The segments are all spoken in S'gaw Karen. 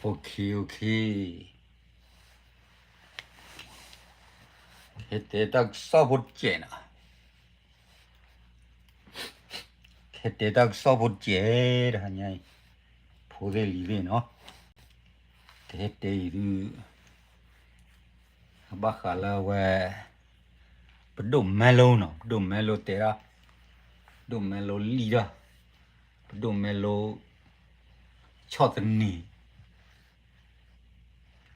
OK, OK, ဟဲတဲတၢ်ကစီၣ်ဖိတကဲးနီၤ, ဟဲတဲတၢ်ကစီၣ်ဖိတကဲး တဟါညါအံၤ, ဖိသ့ၣ်လံၤသ့ၣ်နီၤ, ကဟဲတဲအံၤဒုး ဘၣ်ဃးလၢအဝဲ ပဒိၣ်မဲလိနီၤ, ပဒိၣ်မဲလိတဲဒၣ်, ပဒိၣ်မဲလိလံၣ်ဒၣ်, ပဒိၣ်မဲလိ ဆီၣ်သနံး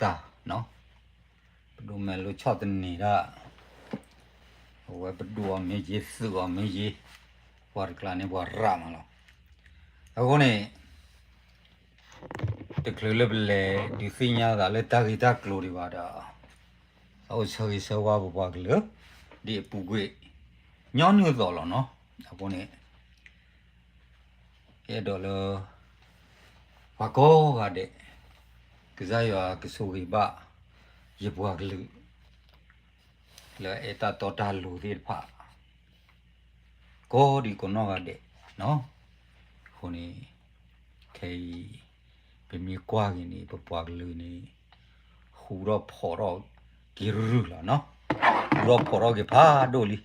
တၢ်, ပဒိၣ်မဲလိဆီၣ်သနံးတၢ်, အဝဲပဒိၣ်အီၤမ့ၢ်ယ့ သုးအီၤမ့ၢ်ယ့, ပှၤတကျါန့ၣ်ပှၤရၤမးလီၤ. အဃိန့ၣ် တချုးလၢပလဲၤဒုးသ့ၣ်ညါသးလၢတၢ်ဂ့ၢ်တၢ်ကျိၤဒံးဘၣ်ဒီး, အအိၣ်ဆၢဂ့ၤဆၢဝါပပှၤကလုာ် ဒ်အပူၤကွံာ် ညီနုၢ်အသိးလီၤနီၤ. အဃိန့ၣ် အဲၣ်ဒိးလၢ ပှၤကိးဂၤဒဲး ကစၢ်ယွၤကဆိၣ်ဂ့ၤဘၣ် ယပှၤကလုာ် လၢအဲၣ်တၢ်တီတၢ်လိၤသ့ၣ်တဖၣ် ကိးဒံကိးနီၢ်ဂၤဒဲးနီၤ. အဃိန့ၣ် ခဲအံၤ ပမ့ၢ်ကွၢ်က့ၤန့ၣ် ပပှၤကလုာ်န့ၣ် ဃူထီၣ်ဖိးထီၣ်က့ၤရုၢ်လီၤနီၤ, ဃူထီၣ်ဖိးထီၣ်က့ၤဖးဒိၣ်လံ.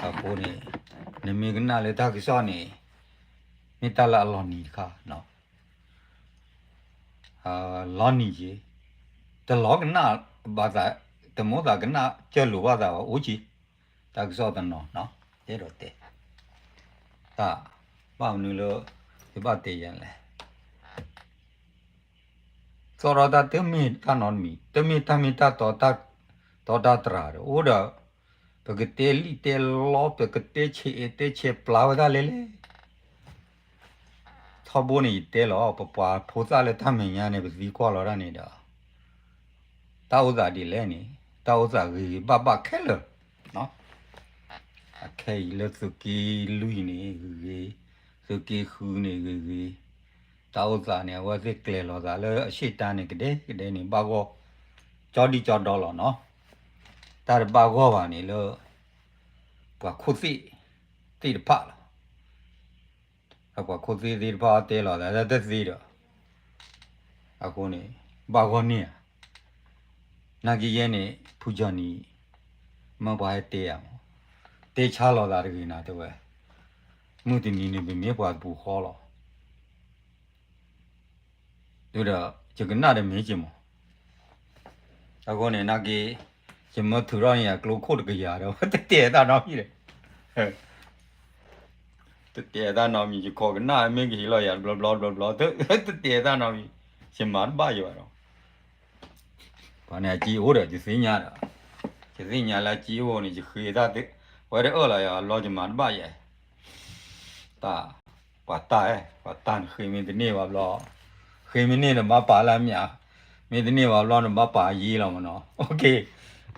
အဃိန့ၣ် နမ့ၢ်ကနၣ်လၢတၢ်ကစီၣ်န့ၣ် မ့ၢ်တၢ်လၢအလီၤနံၤတခါနီၤ. လီၤနံၤက့ၤ, တလီၤကနၣ်ဘၣ်သး, တမိၣ်သးကနၣ်ကၢၢ်လိာ်ဘၣ်သးဘၣ် အိၣ်က့ၤ, တၢ်ကစီၣ်တနီၤနီၤ, ယအဲၣ်ဒိးတဲ တၢ်, ဘၣ်မနုၤလၢ ယဘၣ်တဲယဲလဲၣ်. သီၣ်ထီၣ်တၢ်တမ့ၢ်တၢ်နီတမံၤ, တမ့ၢ်တၢ်မ့ၢ်တၢ်တီ, တီတၢ်တြၢ်ဒီး အိၣ်ဒီး ပကတဲလံၣ်တဲလီ ပကတဲဆဲးအဲၣ်တဲဆဲးပျၢ်ဝဲဒၣ်လဲၣ်လဲၣ်. ထီဘိန့ၣ်ယတဲလီၤ ပပှၤဖိသၣ်လၢတၢ်မဲာ်ညါန့ၣ် ပသံကွၢ်လီၤတၢ်န့ၣ်ဒီး တၢ်အိၣ်သးဒ်လဲၣ်န့ၣ် တၢ်အိၣ်သးဂ့ၤဂ့ၤဘၣ်ဘၣ်ခဲလၢာ်. အခဲအံၤလၢသုးက့လွံၢ်န့ၣ်ဂ့ၤဂ့ၤ, သုးက့ဃုန့ၣ်ဂ့ၤဂ့ၤ, တၢ်အိၣ်သးန့ၣ် အဝဲသ့ၣ်ကျဲၤလီၤသးလၢအရှေ့တန်းန့ၣ် ကဒဲကဒဲန့ၣ် ဘၣ်ဂီၢ် ကၠီဒံကၠီဒီလီၤနီၤ. တၢ်တဘၣ်ဂီၢ်ဘၣ်န့ၣ်လၢ ပှၤခိၣ်သ့ၣ်သ့ၣ်တဖၣ်လီၤ. ပှၤခိၣ်သ့ၣ်သ့ၣ်တဖၣ်အတဲလီၤသးတသ့ဒီး အဃိန့ၣ် ဘၣ်ဂီၢ်န့ၢ်ဧါ. နာ်က့ယဲန့ၣ် ဖုကၠီနံၤ မၢပှၤဟဲတဲယၤမး, တဲဆါလီၤသးတဂ့ၤနၤတဲဝဲ, မုၢ်တနံၤန့ၣ် ပမ့ၢ်ပှၤတပူၤဃီလီၤ. ဒီး ယကနၣ်တမ့ၢ်က့ၤမး. အဃိန့ၣ် နာ်က့ ယမၢထုးထီၣ်န့ၢ်ယၤကျိခိၣ်တကယၤဒီး တတဲတၢ်နီတမံၤဒီး တတဲတၢ်နီတမံၤ ယခိးကနၣ်မ့ၢ်ကဟ့ၣ်လီၤယၤတဘျီဘျီတဘျီဘျီ တတဲတၢ်နီတမံၤ ယမၤတဘၣ်ယၤဘၣ်ဒီး ပှၤန့ၣ်အက့အိၣ်ဒီး ယသ့ၣ်ညါဒီး ယသ့ၣ်ညါလၢအက့အိၣ်န့ၣ် ယဃ့တၢ်သ့ ဝဲတအၢၣ်လီၤယၤလီၤ ယမၤတဘၣ်ယၤ တၢ် ပှၤတၢ်အဲ ပှၤတၢ်န့ၣ် ဃ့မ့ၢ်တန့ၢ်ဘၣ်ဘျီ ဃ့မ့ၢ်န့ၢ်နဘၣ်ပာ်လၢအမ့ၢ်ဧါ မ့ၢ်တန့ၢ်ဘၣ်ဘျီနဘၣ်ပာ်ယ့လီၤမးနီၤ OK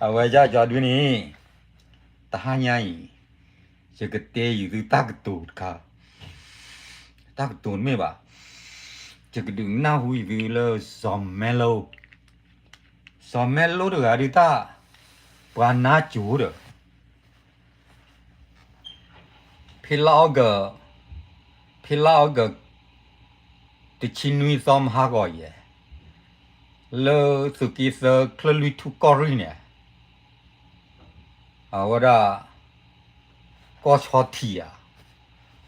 အဝဲယကၠီဒုန့ၣ် တဟါညါအံၤ ယကတဲယံၤသုတၢ်ကတိၤတခါ တၢ်ကတိၤတမ့ၢ်ဘၣ် ယကဒုးနၢ်ဟူယံၤသုလၢ စီၤမဲလိ စီၤမဲလိတဂၤဒုးတၢ် ပှၤနါစိၤဒီး ဖဲလါအီကူး ဖဲလါအီကူး တဆံနွံသီမဟါဂီၤယဲၢ် လၢသုးက့သၢ ချၢၣ်လွံၢ်ထူၣ်ကီၢ်ရ့ၣ်န့ၣ် အဝဲဒၣ် ကီၢ်ဆီထံးဧါ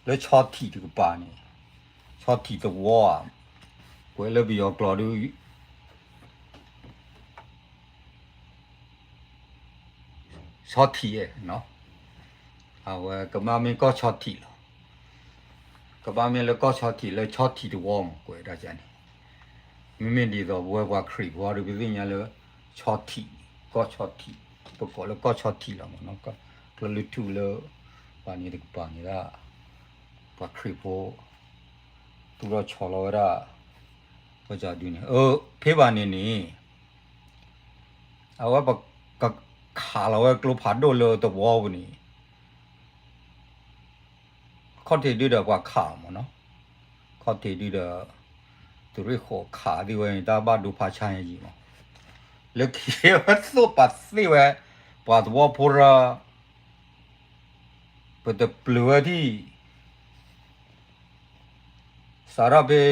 လၢဆီထံးတကပၤန့ၣ် ဆီထံးသဝီဧါ ကွဲးလၢပယီၤကျိာ်ဒုး ဆီထံးအဲၣ် အဝဲကဘၣ်မ့ၢ်ကီၢ်ဆီထံးလီၤ. ကဘၣ်မ့ၢ်လၢကီၢ်ဆီထံးလၢဆီထံးတဝီမး ကွဲးဒၣ်န့ၣ် မ့မ့ၢ်ဒ်သိးပဝဲပှၤခရံာ်ဖိဒီး ပသ့ၣ်ညါလၢ ဆီထံး ကီၢ်ဆီထံး ပကိးလၢကီၢ်ဆီထံးလီၤမး ကီၢ်ချၢၣ်လွံၢ်ထူၣ်လၢ ပှၤန့ၣ်တကပၤန့ၣ်ဒၣ် ပှၤခရံာ်ဖိ သူၣ်ထီၣ်ဆီလီၤဝဲဒၣ် ပကဒုန့ၣ် အၢ ဖဲဘၣ်န့ၣ်န့ၣ် အဝဲပကခးလီၤဝဲကျိဖးဒိၣ်လၢသဝီပူၤန့ၣ် ခီၣ်ထံးဒုဒီးပှၤခးမးနီၤ ခီၣ်ထံးဒုဒီး သုးရ့ၣ်ဃိးခးသ့ၣ်ဝဲန့ၣ် တၢ်ဘၣ်ဒိဖးဆါညါယံာ်မး လၢခံဝဲသိၣ်ပာ်သ့ၣ်ဝဲ ပှၤသဝီဖိရၢ ပတပျုၤဝဲဒံး စးထီၣ်ဖဲ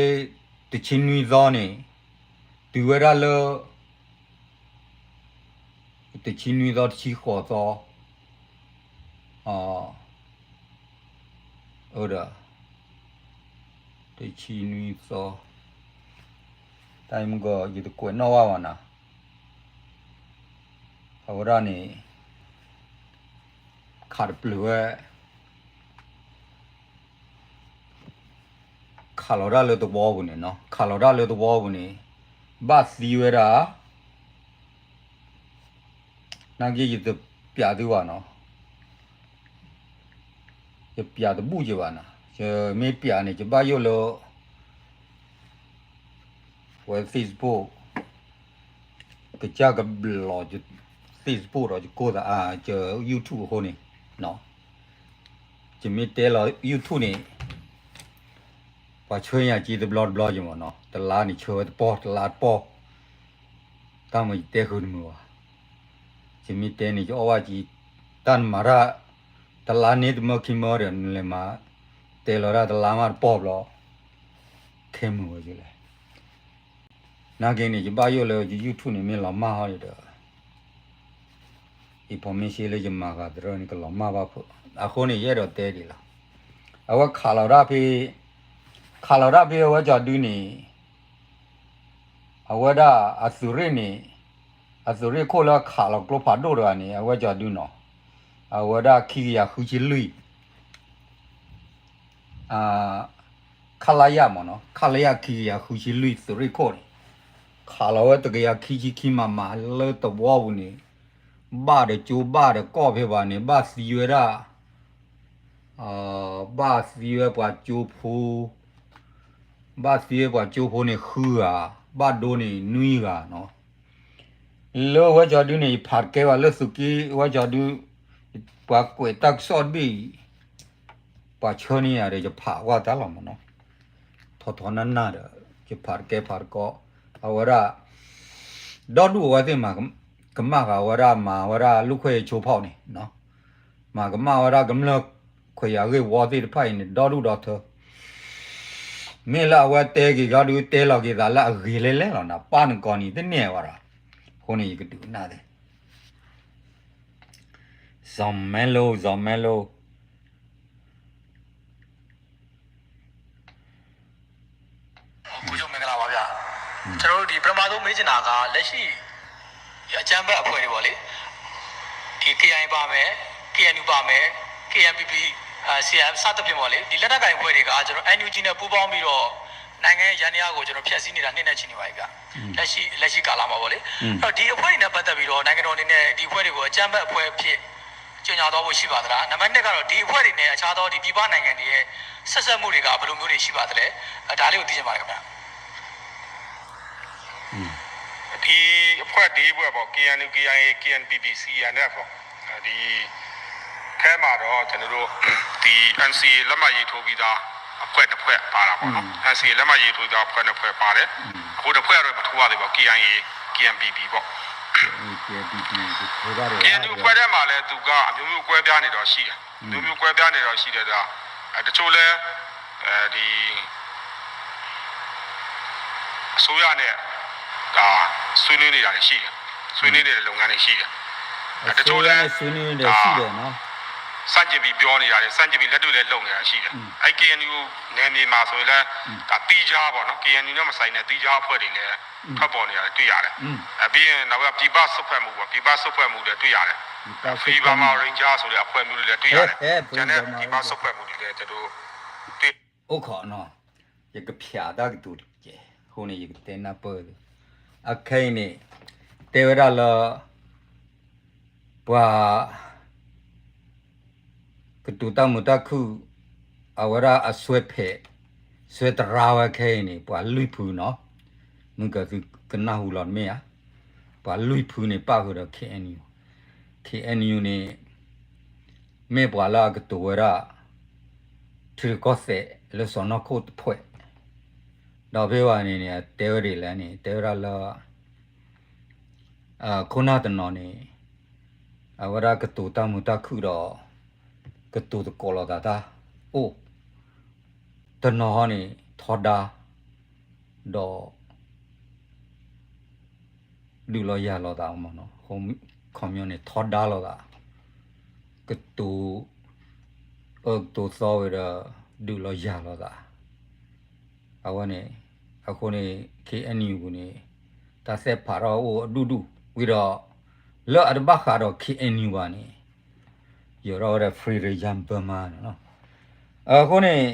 တဆံနွံသီန့ၣ် တုၤဝဲဒၣ်လၢ တဆံနွံသီ တဆံဃိးသီ, ဒီး တဆံနွံသီ, တၢ်မုၢ်ကီး ယတကွဲးနီၣ်ဘၣ်ဘၣ်နၤ, အဝဲဒၣ်န့ၣ် ခးတပျုာ်ဝဲ ခးလီၤတၢ်လၢသဝီပူၤန့ၣ်နီၤ, ခးလီၤတၢ်လၢသဝီပူၤန့ၣ် ဘၣ်သံဝဲဒၣ်, နာ်က့ ယတပျးသုဘၣ်နီၤ, ယပျးတဘူၣ်က့ၤဘၣ်နီၤ, ယမ့ၢ်ပျးန့ၣ် ယဘၣ်ယိၣ်လၢ ဝဲ Facebook ကစၢ်ကဘျီ Facebook ဒီး ယကိၢ်သးအါ ယ YouTube အဃိန့ၣ်, ယမ့ၢ်တဲလီၤ YouTube န့ၣ် ပှၤဆှၢယၤက့တဘျီတဘျီက့မ့ၢ်နီၤ, တလါန့ၣ် ဆှၢဝဲတပီၢ် တလါတပီၢ်, တၢ်မ့ၢ်ယတဲဃုာ်တမုာ်ဘၣ်, ယမ့ၢ်တဲန့ၣ် ယအီၣ်ဘၣ်က့, တၢ်နမၤတၢ် တလါန့ၣ်တမၢခံမၢဒီး နလဲၤမၤ တဲလီၤတၢ်တလါမးတပီၢ်ဘျီ, ခဲမုာ်ဝဲက့လဲၣ်. နာ်က့န့ၣ် ယဘၣ်ယိၣ်လၢယ YouTube န့ၣ် မ့ၢ်လီၤမၢ်ဟီဒ်ဒီး information လၢယမၤဂၤသရၢန့ၣ် ကလီၤမၢ်ဘၣ်ဖုး, အဃိန့ၣ် ယအဲၣ်ဒိးတဲဒ်လီၤ. အဝဲခးလီၤတၢ်ဖဲ, ခးလီၤတၢ်ဖဲအဝဲကၠီၤဒုန့ၣ်, အဝဲဒၣ်အသုးရ့ၣ်န့ၣ်, အသုးရ့ၣ်ခိၣ်လၢခးလီၤကျိဖးဒိၣ်တဂၤန့ၣ် အဝဲကၠီၤဒုနီၤ, အဝဲဒၣ်ခံကယၤဃုဆံလွံၢ် ခလရ မ့ၢ်နီၤ, ခလရ ခံကယၤဃုဆံလွံၢ် သုးရ့ၣ်ခိၣ်န့ၣ်, ခးလီၤဝဲတကယၤခံဆံခံ မမ လၢသဝီပူၤန့ၣ်, ဘၣ်ဒီးကၠိဘၣ်ဒီးကီၢ်ဖဲဘၣ်န့ၣ် ဘၣ်သံဝဲဒၣ်, ဘၣ်သံဝဲပှၤကၠိဖိ, ဘၣ်သံဝဲပှၤကၠိဖိန့ၣ်ဃုဂၤ, ဘၣ်ဒိန့ၣ်နွံဂၤနီၤ. လၢဝဲကၠီၤဒုန့ၣ် ယဖးတကဲဘၣ်လၢသုးက့ဝဲကၠီၤဒု, ပှၤကွဲးတၢ်ကစီၣ်တဘ့ၣ်အံၤ ပှၤဆှၢန့ၢ်ယၤဒီး ယဖးကွၢ်တၢ်လီၤမ့ၢ်နီၤ, ထီထီနၢ်နၢ်ဒီး ယဖးတကဲဖးတကီ, အဝဲဒၣ် ဒီဒူၣ်အဝဲသ့ၣ်မၤကမၣ်ဃာ်ဝဲဒၣ် မၤဝဲဒၣ်လူၢ်ခွဲးယဆိဖီၣ်န့ၣ်, မၤကမၣ်ဝဲဒၣ်ကမျၢၢ်ခွဲးယာ်ဂ့ၢ်ဝီသ့ၣ်တဖၣ်အံၤန့ၣ် ဒီဒူၣ်ဒီထၢ မ့ၢ်လၢအဝဲတဲက့ၤကဒီးတဲလီၤက့ၤသးလၢအဂ့ၤလဲၣ်လဲၣ်လီၤနၤ, ပၢ်နကီးန့ၣ် တန့ၢ်ဝဲဒၣ်, အဃိန့ၣ် ယကဒုးနၢ်သ့ၣ်, စီၤမဲလိ, စီၤမဲလိ ကိုချုပ်မင်္ဂလာပါဗျာ။ ကျွန်တော်တို့ဒီပထမဆုံးမေးချင်တာကလက်ရှိအကြမ်းဖက်အဖွဲ့တွေပေါ့လေ။ ဒီ KIA ပါမယ်၊ KNU ပါမယ်၊ KNPP၊ CRPH စသဖြင့်ပေါ့လေ။ ဒီလက်နက်ကိုင်အဖွဲ့တွေကကျွန်တော် NUG နဲ့ပူးပေါင်းပြီးတော့နိုင်ငံရေးယန္တရားကိုကျွန်တော်ဖျက်ဆီးနေတာနှစ်နဲ့ချီနေပါပြီဗျာ။ လက်ရှိလက်ရှိကာလမှာပေါ့လေ။ အဲ့တော့ဒီအဖွဲ့တွေနဲ့ပတ်သက်ပြီးတော့နိုင်ငံတော်အနေနဲ့ဒီအဖွဲ့တွေကိုအကြမ်းဖက်အဖွဲ့အဖြစ် ကြေညာသွားဖို့ရှိပါသလား။ နံပါတ်နှစ်ကတော့ဒီအဖွဲ့တွေနဲ့အခြားသောဒီပြည်ပနိုင်ငံတွေရဲ့ဆက်စပ်မှုတွေကဘယ်လိုမျိုးတွေရှိပါသလဲ။ အဲဒါလေးကိုသိချင်ပါတယ်ခင်ဗျာ။ ဒီအဖွဲ့လေးဖွဲ့ပေါ့ KNU KIA KNPP CNF ပေါ့ဒီထဲမှာတော့ကျွန်တော်တို့ဒီ NCA လက်မှတ်ရေးထိုးပြီးသားအဖွဲ့တစ်ဖွဲ့ပါတာပေါ့နော်။ NCA လက်မှတ်ရေးထိုးပြီးသားအဖွဲ့နှစ်ဖွဲ့ပါတယ်။ အခုတစ်ဖွဲ့ကတော့မထိုးရသေးပါဘူး KIA KNPP ပေါ့။ KNU အဖွဲ့ထဲမှာလည်းသူကအမျိုးမျိုးကွဲပြားနေတော့ရှိတယ်။ မျိုးမျိုးကွဲပြားနေတော့ရှိတယ်ဒါအဲတချို့လဲအဲဒီအစိုးရနဲ့ဒါဆွေးနွေးနေတာတွေရှိတယ်။ ဆွေးနွေးနေတဲ့လုပ်ငန်းတွေရှိတယ်။ အဲတချို့လဲဆွေးနွေးနေတဲ့ရှိတယ်နော်။ စန့်ကျင်ပြီးပြောနေတာတွေစန့်ကျင်ပြီးလက်တွေ့လည်းလုပ်နေတာရှိတယ်။ အဲ KNU နယ်မြေမှာဆိုရင်လည်းဒါတီးခြားပေါ့နော်။ KNU နဲ့မဆိုင်တဲ့တီးခြားအဖွဲ့တွေလည်းထွက်ပေါ်နေတာတွေ့ရတယ်။ အဲပြီးရင်နောက်ပြီးပြည်ပစုံဖက်မှုပေါ့ပြည်ပစုံဖက်မှုတွေတွေ့ရတယ်။ Free Burma Ranger ဆိုတဲ့အဖွဲ့မျိုးတွေလည်းတွေ့ရတယ်။ ကျန်တဲ့ပြည်ပစုံဖက်မှုတွေလည်းကျွန်တော်တွေ့အိၣ်ခိးနော်။ ယကဖျါတၢ်ကတိၤတကဲအဃိန့ၣ် ယကတဲနၢ်ပၢၢ်လၢအခဲအံၤန့ၣ် တဲဝဲဒၣ်လၢ ပှၤ ကတိၤတၢ်မုာ်တၢ်ခုၣ် အဝဲဒၣ်အစွဲဖဲး စွဲတရါဝဲခဲအံၤန့ၣ် ပှၤလွံၢ်ဖုနီၤ. မုၢ်ကသုကနၢ်ဟူလီၤတမ့ၢ်ဧါ. ပှၤလွံၢ်ဖုန့ၣ် ပၣ်ဃုာ်ဒီး KNU, KNU န့ၣ် မ့ၢ်ပှၤလၢအကတိၤဝဲဒၣ် ထံရူၢ်ကီၢ်သဲးလၢစီၤနီၢ်ခိၣ်တဖှဲး, ဒီးဖဲဘၣ်န့ၣ်န့ၣ် တဲဝဲဒ်လဲၣ်န့ၣ် တဲဝဲဒၣ်လၢ ခိၣ်နၢ်တနီၤန့ၣ် အဝဲဒၣ်ကတိၤတၢ်မုာ်တၢ်ခုၣ်ဒီး ကတိၤသကိးလိာ်သးတၢ်အိၣ်, တနီၤဟီန့ၣ် ထီဒါ ဒီး ဒုးလီၤယၤလိာ်သးမးနီၤ, ခီပညီန့ၣ် ထီဒါလိာ်သး, ကတိၤ, အၢကတိၤသီဝဲဒီး ဒုးလီၤယၤလိာ်သး, အဝဲန့ၣ်, အဃိန့ၣ် ခ့ၣ်အဲၣ်ယူၣ်ပူၤန့ၣ် တၢ်သဲးဖးထီၣ်အိၣ်အဒူၣ်ဒူၣ်ဝံၤဒီး လၢအတဘၣ်ဃးဒီး ခ့ၣ်အဲၣ်ယူၣ်ပူၤဘၣ်န့ၣ် ယီၤထီၣ်ဝဲဒၣ် Free Region Burma န့ၣ်လီၤ. အဃိန့ၣ်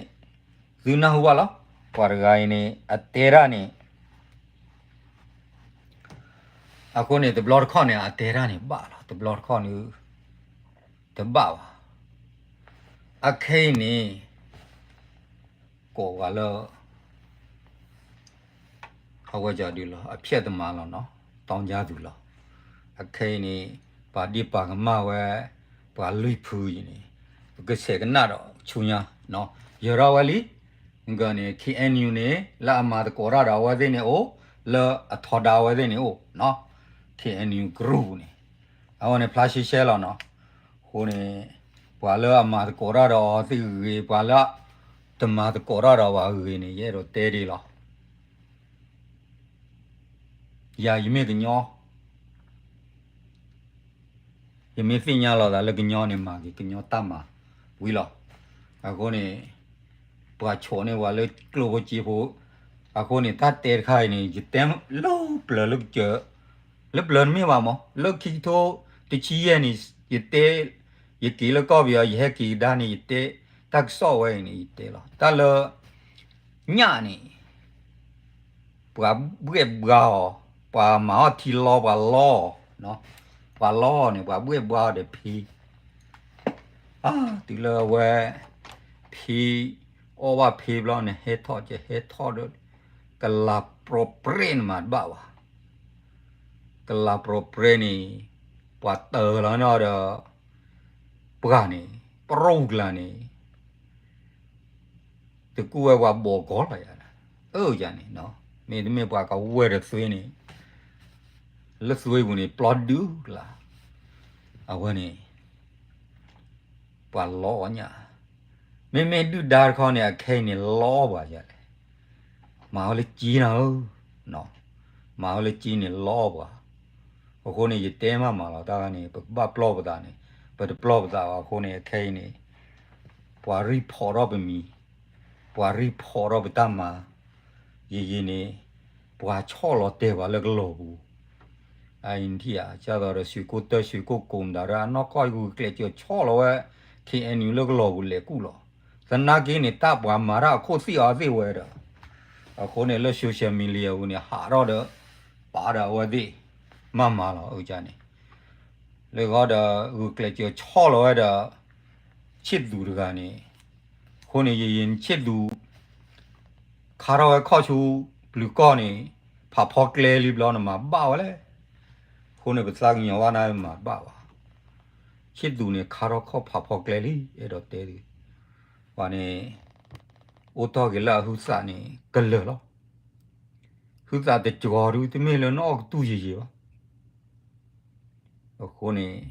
သုနၢ်ဟူဘၣ်လီၤ, ပှၤတဂၤအံၤန့ၣ် အတဲဒၣ်န့ၣ် အဃိန့ၣ် တဘျီတခီၣ်န့ၣ် အတဲဒၣ်န့ၣ်ဘၣ်လီၤ, တဘျီတခီၣ်န့ၣ် တဘၣ်ဘၣ်. အခဲအံၤန့ၣ် ကိးဝဲလၢ အဝဲဒၣ်ဒုးလီၤ, အဖျဲၣ်သမါလီၤနီၤ, တောင်းကျသူလီၤ. အခဲအံၤန့ၣ် ပှၤဒ့ၣ်ပှၤကမၣ်ဝဲ, ပှၤလွံၢ်ဖုအံၤန့ၣ် ပကဆဲးကနၣ်ဒီးဆူညါ, ယီၤထီၣ်ဝဲလံ. မ့ၢ်ဂ့ၤန့ၣ် ခ့ၣ်အဲၣ်ယူၣ်န့ၣ် လၢအမၤသကိးတၢ်ဒီးအဝဲသ့ၣ်န့ၣ်အိၣ်, လၢအထီဒါအဝဲသ့ၣ်န့ၣ်အိၣ်, ခ့ၣ်အဲၣ်ယူၣ် group န့ၣ် အဝဲန့ၣ်ဖျါရှဲရှဲလီၤနီၤ. အဃိန့ၣ် ပှၤလၢအမၤသကိးတၢ်ဒီးအီၤသ့ၣ်ဂ့ၤ, ပှၤလၢတမၤသကိးတၢ်ဒီးပှၤဂ့ၤန့ၣ် ယအဲၣ်ဒိးတဲဒ်လီၤ. ယၤယမ့ၢ်ကညီ, ယမ့ၢ်သ့ၣ်ညါလိာ်သးလၢကညီန့ၣ် မၤက့ၤကညီတၢ်မၤဝံၤလီၤ. အဃိန့ၣ် ပှၤဆိးန့ၢ်ပှၤလၢကျိၣ်ဖိစ့ဖိ, အဃိန့ၣ် တၢ်တဲတခါအံၤန့ၣ် ယတဲလၢပျၢၤလၢကစၢၢ်, လၢပျၢၤတမ့ၢ်ဘၣ်မး, လၢခံကထိတဆံယဲၢ်န့ၣ် ယတဲ, ယက့ၤလၢကီၢ်ပယီၤ ယဟဲက့ၤကဒါန့ၣ် ယတဲ, တၢ်ကစီၣ်ဝဲအံၤန့ၣ် ယတဲလီၤ. တၢ်လၢ ညၣ်န့ၣ် ပှၤဘှဲၣ်ဘှါအီၤ, ပှၤမၤအီၣ်ထံလီ ပှၤလီအီၤ, ပှၤလီအီၤန့ၣ် ပှၤဘှဲၣ်ဘှါအီၤဒီးဖ့, အါ, တုၤလၢအဝဲ ဖ့, အီၣ်ဘၣ်ဖ့ဘျီန့ၣ် ဟဲထီၣ်ကဟဲထီၣ်ဒီး ကလၤပြီပြဲၣ်န့ၣ်မၤတဘၣ်ဘၣ်, ကလၤပြီပြဲၣ်န့ၣ် ပှၤတၢၤလီၤန့ၣ်ဒီး ပှၤန့ၣ် ပရိကျါန့ၣ် တကူၣ်ဝဲပှၤဘီၣ်ကီလီၤယၤ, အၢယၤန့ၣ်, မ့တမ့ၢ်ပှၤကဝဲၢ်ဒီးသွ့န့ၣ်, လၢသွ့ပူၤန့ၣ် ပျီဒုၣ်ကျါ, အဝဲန့ၣ် ပှၤလီအီၤညၣ်, မ့မ့ၢ်ဒုၣ်ဒါတခီန့ၣ် အခဲအံၤန့ၣ် လီအီၤပှၤယၤလဲၣ်, မၤအီၤလၢကၠ့နၤဧၢ, မၤအီၤလၢကၠ့န့ၣ်လီအီၤပှၤ, အဃိန့ၣ် ယတဲမးမးလီၤ တၢ်ဂၤန့ၣ် ပကဘၣ်ပျီၢ်ပသးန့ၣ် ပတပျီၢ်ပသးဘၣ်အဃိန့ၣ် အခဲအံၤန့ၣ် ပှၤရံၣ်ဖီၣ်ထီၣ်ပမံၤ, ပှၤရံၣ်ဖီၣ်ထီၣ်ပတၢ်မၤ, ယံာ်ယံာ်န့ၣ် ပှၤဆီၣ်လီၤတဲာ်ပှၤလၢကလီၤပူၤ, အအံၤနထံၣ်ဧါ, ကၢ်သိးဒီး ရွှေကုက္ကို တၢ်ဒီး အနီၢ်ကီၢ်ဂုာ်ကျဲးစၢးဆီၣ်လီၤဝဲ ခ့ၣ်အဲၣ်ယူၣ် လၢကလီၤပူၤလဲၤကူၣ်လီၤ, သနာ်က့န့ၣ် တၢ်ပှၤမၤတၢ်အခိၣ်သ့ၣ်အီၤသ့ၣ်ဝဲဒီး, အဃိန့ၣ် လၢ social media ပူၤန့ၣ် ဟးထီၣ်ဒီး ပာ်ဒီးအဝဲသ့ၣ် မးမးလီၤ အန့ၣ် လၢဂီၢ်ဒီး ဂုာ်ကျဲးစၢးဆီၣ်လီၤဝဲဒီး ဆ့ၣ်သူးတဂၤန့ၣ်, အဃိန့ၣ် ယယဆ့ၣ်သူး ခါထီၣ်ဝဲခီၣ်ဆူ ပျုၤကီၢ်န့ၣ် ဖးဖီကျဲလံဘျီန့ၣ် မၤဘၣ်ဝဲလဲၣ်, အဃိန့ၣ် ပသးကညီၤဘၣ်နၤမၤဘၣ်ဘၣ်, ဆ့ၣ်သူးန့ၣ် ခါထီၣ်ခီၣ်ဖးဖီကျဲလံ အဲၣ်ဒိးတဲတဂ့ၤ, ပှၤန့ၣ် အိၣ်တီၢ်က့ၤလၢအဟုသးန့ၣ် ကလၢာ်လီၤ, ဟုသးတစှီၤဒု တမ့ၢ်လၢနအီၣ်ကတူၢ်ယံာ်ယံာ်ဘၣ် အဃိန့ၣ်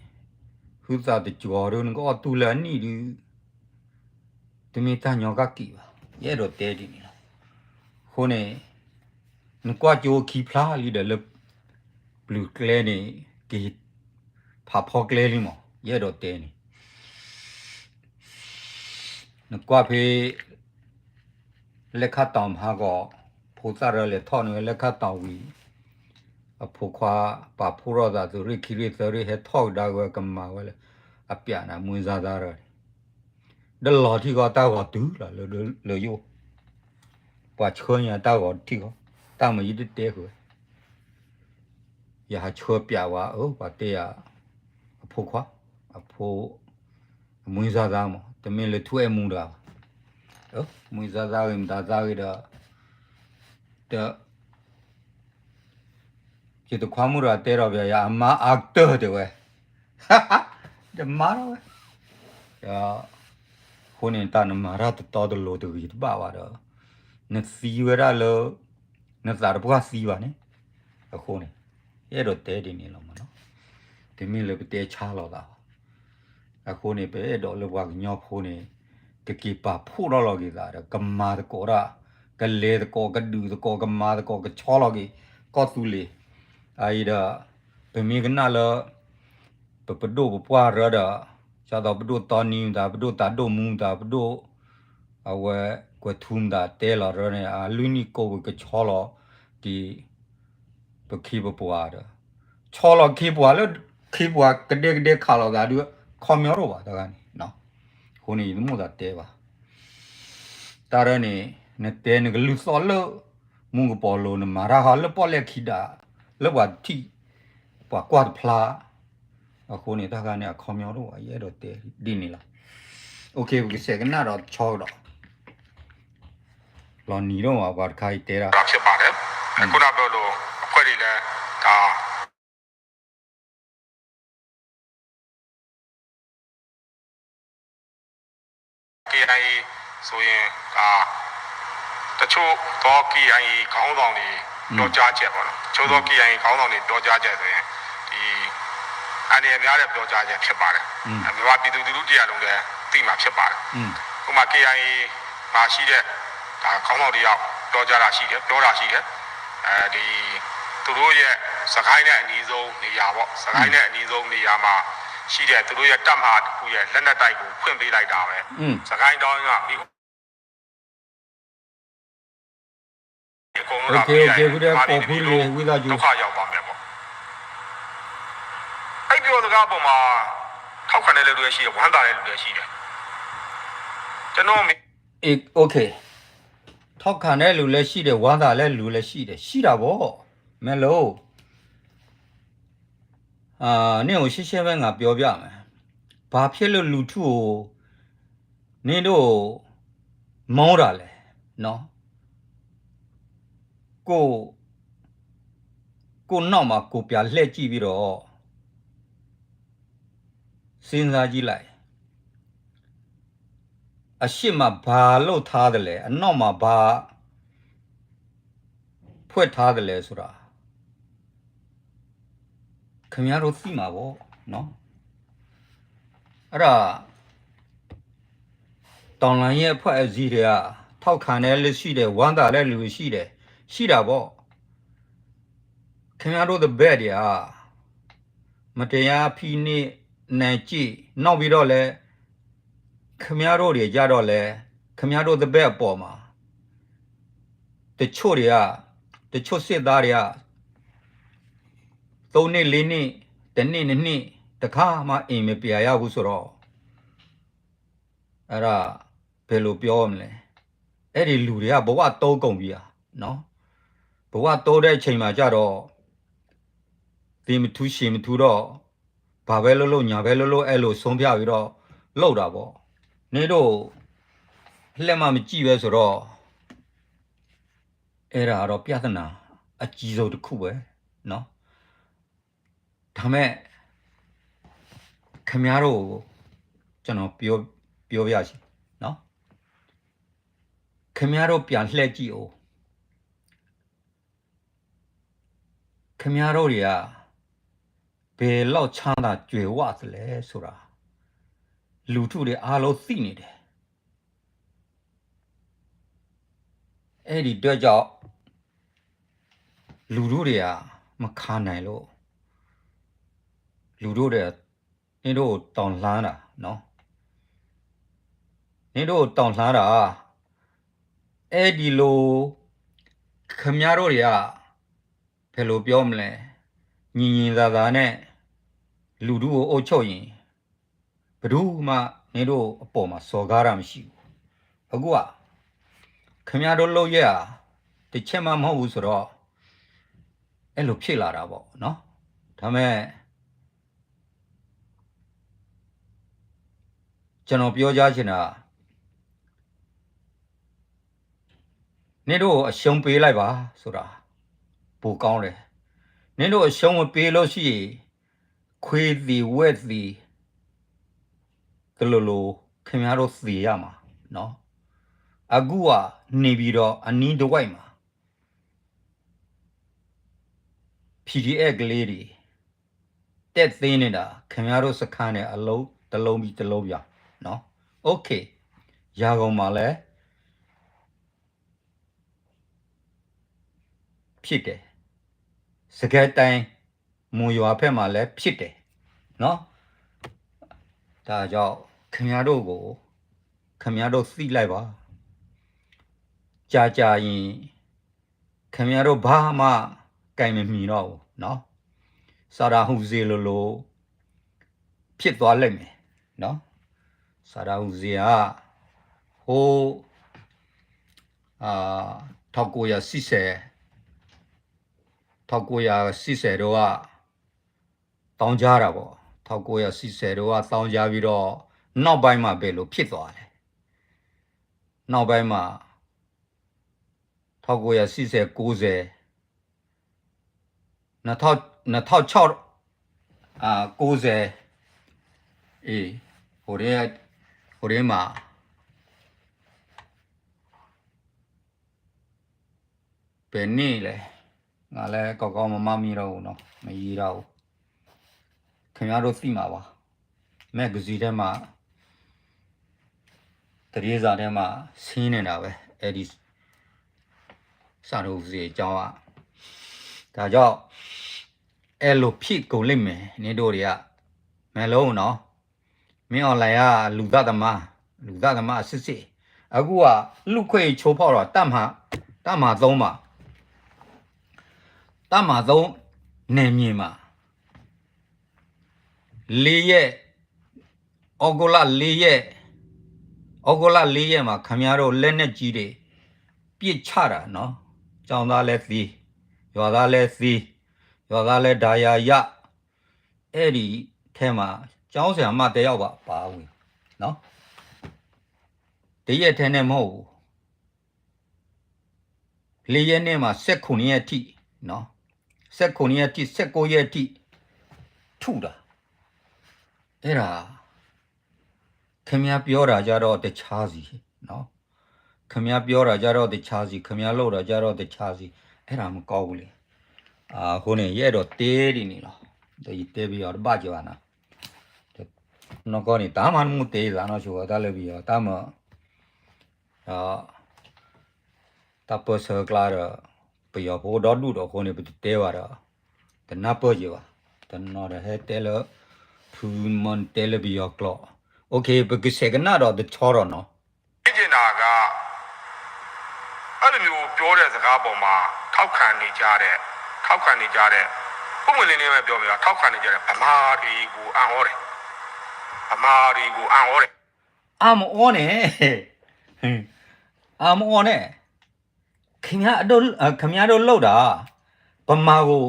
ဟုသးတစှီၤဒု နကအီၣ်တူၢ်လၢအနံၣ်ဒု တမ့ၢ်တၢ်ညီကၣ်ကံးဘၣ်, ယအဲၣ်ဒိးတဲဒ်န့ၣ်လီၤ, အဃိန့ၣ် နကွၢ်ကၠိခံဖျါလံဒီးလၢ ပျုၤကျဲန့ၣ် က့ၤ ဖးဖီကျဲလံမး ယအဲၣ်ဒိးတဲန့ၣ် နကွၢ်ဖဲ လဲၣ်ခၣ်တီၤမဟါဂီၤ ဖိသၣ်ရၢလဲၤထီၣ်န့ၢ်ဝဲလဲၣ်ခၣ်တီၤဝံၤ အဖိခွါ ပာ်ဖှိၣ်ထီၣ်သးသုးရ့ၣ်ခံရ့ၣ်သၢရ့ၣ်ဟဲထီၣ်ကဒါက့ၤဝဲကမၤဝဲလၢ အပျးန့ၣ် မွေးစားသား ဒီး ဒလီၤထံဂီၢ်တၢ်ဂီၤတုၤလီၤလၢယိၣ်, ပှၤဆှၢညါတၢ်ဂီၤထံဂီၢ်, တၢ်မၤယံၤတတဲဃုာ်ဝဲ ယဟးဆှၢပျးဝဲအၢ ပှၤတဲယၤ အဖိခွါ, အဖိ အမွေးစားသားမး တမ့ၢ်လၢထူအဲၣ်မူတဂၤဘၣ်, မွေးစားသားဂ့ၤ မတၤသားဂ့ၤဒီး တ ယတခွါမုၣ်တဂၤတဲထီၣ်ပျးယၤ အမါအါကတၢၢ်တဲဝဲ, တမါထီၣ်ဝဲ, အဃိန့ၣ် တၢ်နမၤတၢ်တတီတလိၤတဂ့ၤတဘၣ်ဘၣ်ဒီး နသံဝဲဒၣ်လၢ နသးတပှၢ်သံဘၣ်န့ၣ်, အဃိန့ၣ် ယအဲၣ်ဒိးတဲဒ်န့ၣ်လီၤမးနီၤ, တမ့ၢ်လၢပတဲဆါလိာ်သးဘၣ်, အဃိန့ၣ် ပအဲၣ်ဒိးလၢပှၤကညီဖိန့ၣ် ကက့ၤပာ်ဖှိၣ်ထီၣ်လီၤက့ၤသးဒီး ကမၤသကိးတၢ်, ကလဲၤသကိး ကဒုးသကိး ကမၤသကိး ကဆီလီၤက့ၤ ကီၢ်သူလ့ၤ အံၤဒီး ပမ့ၢ်ကနၣ်လၢ ပပဒိၣ်ပပှၢ်ရၢဒီး ဒ်သိးပဒိၣ်တီနံမတၤ ပဒိၣ်သးဒိၣ်မူမတၤ ပဒိၣ် အဝဲကွဲၤထူမတၤတဲလီၤရၢန့ၣ် အလွံၢ်နံၣ်ကိးပကဆီလီၤ ဒ် ပခ့ပပှၤဒီး ဆီလီၤခ့ပှၤလၢ ခ့ပှၤကဒဲကဒဲခးလိာ်သးဒုး ခီပညီတအိၣ်ဘၣ်တဂၤန့ၣ် အဃိန့ၣ် ယတမိၣ်သးတဲဘၣ် တၢ်ရၢန့ၣ် နတဲနကလုၢ်သီၣ်လၢ မူကပီၤလိၤ နမၤတၢ်ဟီလၢပီၣ်လဲၣ်ခံဒါ လၢပှၤထံၣ် ပှၤကွၢ်တဖျါ အဃိန့ၣ် တၢ်ဂၤန့ၣ် အခီပညီတအိၣ်ဘၣ် ယအဲၣ်ဒိးတဲဒ်န့ၣ်လီၤ. ပကစဲးကနၣ်ဒီးဆီကဒီး လီၤနံၤဒိၣ်မး ပှၤတခါအံၤတဲဒၣ် ဖြစ်ပါတယ်. ခုနပြောသလို အဖွဲ့တွေလည်း ဒါ KIA ဆိုရင် ဒါ တချို့သော KIA ခေါင်းဆောင်တွေ ပြောကြားချက်ပေါ့နော်။ တချို့သော KIA ခေါင်းဆောင်တွေ ပြောကြားချက်ဆိုရင် ဒီ အန္တရာယ်များတဲ့ ပြောကြားချက် ဖြစ်ပါတယ်။ မြန်မာပြည်သူလူထု တစ်ရပ်လုံးလည်း သိမှာ ဖြစ်ပါတယ်။ ဥပမာ KIA မှာရှိတဲ့ ဒါ ခေါင်းဆောင်တစ်ယောက် ပြောကြားတာရှိတယ်၊ ပြောတာရှိတယ်။ အဲဒီ သူတို့ရဲ့ စစ်ကိုင်းနဲ့အနီးဆုံးနေရာပေါ့၊ စစ်ကိုင်းနဲ့အနီးဆုံးနေရာမှာရှိတဲ့ သူတို့ရဲ့တပ်မဟာတစ်ခုရဲ့ လက်နက်တိုက်ကို ဖွင့်ပေးလိုက်တာပဲ။ စစ်ကိုင်းတိုင်းက မီး အကုန်လုံး OK OK ဝံသးစူၤ ဒုက္ခရောက်သွားမယ်ပေါ့။ အဲ့ပြောစကားပေါ်မှာ ထောက်ခံတဲ့လူတွေရှိတယ်၊ ဝမ်းသာတဲ့လူတွေရှိတယ်။ ကျွန်တော် OK ထောက်ခံတဲ့လူလည်းရှိတယ်၊ ဝမ်းသာတဲ့လူလည်းရှိတယ်၊ ရှိတာပေါ့ မ့ၢ်လို့ အာ နေ့ကိုရှင်းရှင်းပဲ ငါပြောပြမယ်။ ဘာဖြစ်လို့လူထုကို နင်တို့ မောင်းတာလဲနော်။ ကိုယ့် ကိုယ့်နောက်မှာ ကိုယ်ပြန်လှည့်ကြည့်ပြီးတော့ စဉ်းစားကြည့်လိုက်။ အရှေ့မှာ ဘာလုပ်ထားသလဲ၊ အနောက်မှာ ဘာ ဖွဲ့ထားသလဲဆိုတာ ခင်ဗျားတို့သိမှာပေါ့နော်။ အဲ့ဒါ တော်လှန်ရေးအဖွဲ့အစည်းတွေက ထောက်ခံတဲ့လူရှိတယ်၊ ဝမ်းသာတဲ့လူရှိတယ်၊ ရှိတာပေါ့။ ခင်ဗျားတို့တပည့်တွေက မတရားဖိနှိပ်နိုင်ကျင့်၊ နောက်ပြီးတော့လည်း ခင်ဗျားတို့တွေကြတော့လည်း ခင်ဗျားတို့တပည့်အပေါ်မှာ တချို့တွေက တချို့စစ်သားတွေက သုံးနှစ်လေးနှစ် တစ်နှစ်နှစ်နှစ် တစ်ခါမှအိမ်မပြန်ရဘူးဆိုတော့ အဲ့ဒါ ဘယ်လိုပြောမလဲ။ အဲ့ဒီလူတွေက ဘဝတိုးကုန်ပြီอ่ะနော်။ ဘဝတိုးတဲ့အချိန်မှာကျတော့ သေမထူးရှင်မထူးတော့ ဘာပဲလုပ်လုပ် ညာပဲလုပ်လုပ် အဲ့လိုဆုံးဖြတ်ပြီးတော့ လုပ်တာပေါ့။ နင်တို့ လှည့်မှမကြည့်ပဲဆိုတော့ အဲ့ဒါကတော့ ပြဿနာအကြီးဆုံးတစ်ခုပဲနော်။ ဒါမဲ့ ခင်ဗျားတို့ကို ကျွန်တော်ပြော ပြောပြချင်နော်။ ခင်ဗျားတို့ပြန်လှည့်ကြည့်ဦး။ ခင်ဗျားတို့တွေက ဘယ်လောက်ချမ်းသာကြွယ်ဝသလဲဆိုတာ လူထုတွေအားလုံးသိနေတယ်။ အဲ့ဒီအတွက်ကြောင့် လူထုတွေက မခံနိုင်လို့ လူထုတွေ နင်တို့တောင်းလှမ်းတာနော်။ နင်တို့တောင်းလှမ်းတာ အဲ့ဒီလို ခင်ဗျားတို့တွေက ဘယ်လိုပြောမလဲ ညင်ညင်သာသာနဲ့ လူထုကိုအုပ်ချုပ်ရင် ဘယ်သူမှ နင်တို့အပေါ်မှာ စော်ကားတာမရှိဘူး။ အခုက ခင်ဗျားတို့လုပ်ရပ်ဟာ တစ်ချက်မှမဟုတ်ဘူးဆိုတော့ အဲ့လိုဖြစ်လာတာပေါ့နော်။ ဒါပေမဲ့ ကျွန်တော်ပြောကြားချင်တာ နင်တို့အရှုံးပေးလိုက်ပါဆိုတာ ပိုကောင်းတယ်။ နင်တို့အရှုံးမပေးလို့ရှိရင် ခွေးသေဝက်သေ တလူလူ ခင်ဗျားတို့သေရမှာနော်။ အခုကနေပြည်တော်အနီးတစ်ဝိုက်မှာ PDF ကလေးတွေ တက်သိမ်းနေတာ ခင်ဗျားတို့စခန်းတွေအလုံး တစ်လုံးပြီးတစ်လုံးဗျာနော်။ OK ရန်ကုန်မှာလည်း ဖြစ်တယ်။ စကဲတဲ မုံရွာဖက်မှာလည်းဖြစ်တယ်နော်. ဒါကြောင့် ခင်ဗျားတို့ကို ခင်ဗျားတို့သိလိုက်ပါ. ကြာကြာရင် ခင်ဗျားတို့ဘာမှကိုင်မမီတော့ဘူးနော်. ဆရာဟူဇေလိုလို ဖြစ်သွားလိမ့်မယ်နော်. ဆရာဟူဇေက ဟို အာ ထောင့်ကိုးရာရှစ်ဆယ် ထောင့်ကိုးရာရှစ်ဆယ်တုန်းက သောင်းကျန်းတာပေါ့. ထောင့်ကိုးရာရှစ်ဆယ်တုန်းက သောင်းကျန်းပြီးတော့ နောက်ပိုင်းမှာဘယ်လိုဖြစ်သွားလဲ. နောက်ပိုင်းမှာ ထောင့်ကိုးရာရှစ်ဆယ် ကိုးဆယ် နှစ်ထောင့် နှစ်ထောင့်ခြောက် အာ ကိုးဆယ် အေး ဟိုတည်း ဟိုတည်းမှာ ဘယ်နှစ်လဲ. ငါလည်းကောင်းကောင်းမမှတ်မိတော့ဘူးနော်, မရေးတော့ဘူး. ခင်ဗျားတို့သိမှာပါ. မဂ္ဂဇင်းထဲမှာ သတင်းစာထဲမှာ ဆင်းနေတာပဲ, အဲဒီ စာထုတ်စေအကြောင်းက. ဒါကြောင့် အဲလိုဖြစ်ကုန်လိမ့်မယ်, နင်တို့တွေက မင်းလုံးနော်. မင်းအောင်လှိုင်က လူသတ်သမား, လူသတ်သမားအစစ်စစ်. အခုက လူ့အခွင့်အရေးချိုးဖောက်တော့ တပ်မဟာ တပ်မဟာသုံးမှာ တပ်မဟာသုံးနယ်မြေမှာ လေးရက် ဩဂုတ်လ လေးရက် ဩဂုတ်လ လေးရက်မှာ ခင်ဗျားတို့ လက်နက်ကြီးတွေ ပစ်ချတာနော်. ကျောင်းသားလည်းသေ, ရွာသားလည်းသေ, ရွာသားလည်းဒဏ်ရာရ. အဲဒီထဲမှာ ကျောင်းဆရာမတစ်ယောက်ပါ ပါဝင်နော်. တစ်ရက်ထဲနဲ့မဟုတ်ဘူး, လေးရက်နေ့မှာ ဆယ့်ခုနစ်ရက်ထိနော်, ဆယ့်ခုနစ်ရက်ထိ ဆယ့်ကိုးရက်ထိ ထုတာ. အဲ့ဒါ ခင်ဗျားပြောတာကြတော့တခြားစီနော်, ခင်ဗျားပြောတာကြတော့တခြားစီ, ခင်ဗျားလုပ်တာကြတော့တခြားစီ, အဲ့ဒါမကောင်းဘူးလေ. အဃိန့ၣ် ယအဲၣ်ဒိးတဲဒ်န့ၣ်လီၤ. ဒီးယတဲပယီၤတဘၣ်က့ၤဘၣ်နီၤ, နီၢ်ကီၢ်န့ၣ် တၢ်မၤတမူတဲသးနီၢ်ဆိဝဲ တၢ်လၢပယီၤ တၢ်မၤ ဒီး တၢ်ပၢၢ်ဆၢကျါဒီး ပယီၤဖိဒီဒူၣ်ဒီးအဃိန့ၣ် ပတတဲဘၣ်ဒီး တနၢ်ပၢၢ်က့ၤဘၣ်, တနီၤဒီးဟဲတဲလၢ ဖုမီတဲလၢပယီၤကျိာ်, အိၣ်ခ့ ပကဆဲးကနၣ်ဒီးတဆီဒီးနီၤ. ဖြစ်ချင်တာက အဲ့လိုမျိုးပြောတဲ့စကားပေါ်မှာ ထောက်ခံနေကြတဲ့ ထောက်ခံနေကြတဲ့ ပွင့်ပွင့်လင်းလင်းပဲပြောမယ်နော်, ထောက်ခံနေကြတဲ့ ဗမာတွေကို အံ့ဩတယ်, ဗမာတွေကို အံ့ဩတယ်. အမအီန့ၣ်, အမအီန့ၣ်, ခင်ဗျားတို့, ခင်ဗျားတို့လုပ်တာ, ဗမာကို,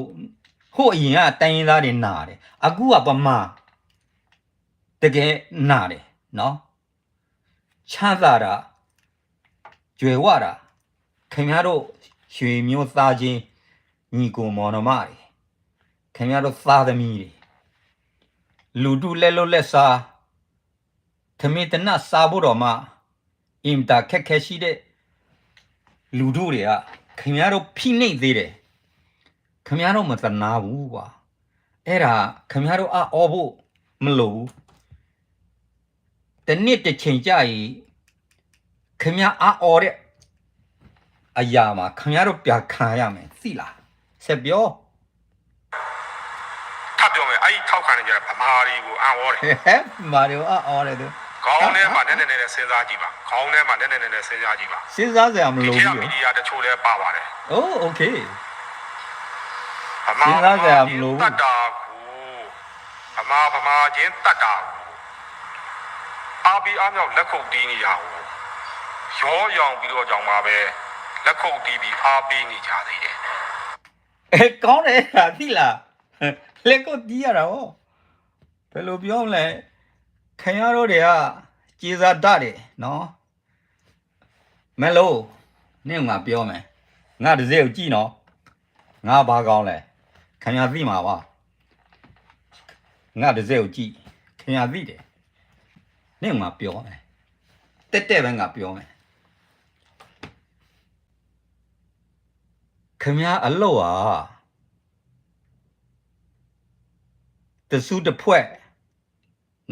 ဟိုးအရင်ကတိုင်းရင်းသားတွေနာတယ်, အခုကဗမာ တကယ်နာတယ်နော်. ချမ်းသာတာ, ကြွယ်ဝတာ, ခင်ဗျားတို့ ဆွေမျိုးသားချင်း, ညီကိုမောင်နှမတွေ, ခင်ဗျားတို့သားသမီးတွေ, လူထုလက်လုပ်လက်စား, ထမင်းတနပ်စားဖို့တောင်မှ အင်မတန်ခက်ခဲရှိတဲ့ လူထုတွေက ခင်ဗျားတို့ဖိနှိပ်သေးတယ်, ခင်ဗျားတို့မသနားဘူးကွာ, အဲ့ဒါ ခင်ဗျားတို့အံ့ဩဖို့မလိုဘူး. တစ်နှစ်တစ်ချိန်ကျရင် ခင်ဗျားအံ့ဩတဲ့အရာမှာ ခင်ဗျားတို့ပြန်ခံရမယ်, သိလား? ဆက်ပြော. ထပ်ပြောမယ်, အဲ့ဒီထောက်ခံနေကြတဲ့ဗမာတွေကို အံ့ဩတယ်. ဗမာတွေကို အံ့ဩတယ်သူ. ခေါင်းထဲမှာ နည်းနည်းနည်းနည်း စဉ်းစားကြည့်ပါ, ခေါင်းထဲမှာ နည်းနည်းနည်းနည်း စဉ်းစားကြည့်ပါ. စဉ်းစားစရာမလိုဘူး. ဒီထဲက မီဒီယာတချို့လည်းပါပါတယ်. အိုး okay. ဗမာ ဗမာချင်းသတ်တာကို ဗမာ ဗမာချင်းသတ်တာကို အားပေးအားမြှောက် လက်ခုပ်တီးနေတာကို ရောရောင်ပြီးတော့တောင်မှပဲ လက်ခုပ်တီးပြီး အားပေးနေကြသေးတယ်. ကောင်းတယ်, သိလား? လက်ခုပ်တီးရတာပေါ့. ဘယ်လိုပြောမလဲ, ခင်ဗျားတို့တွေက ကြေးစားတတ်တယ်နော်. မဲလို့, နင့်ငါပြောမယ်, ငါတစ်စက်ကိုကြည့်နော်, ငါဘာကောင်လဲ, ခင်ဗျားသိမှာပါ. ငါတစ်စက်ကိုကြည့်, ခင်ဗျားသိတယ်. နင့်ငါပြောမယ်, တက်တက်ပဲငါပြောမယ်. ခင်ဗျားအလုပ်ဟာ တစ်စုတစ်ဖွဲ့,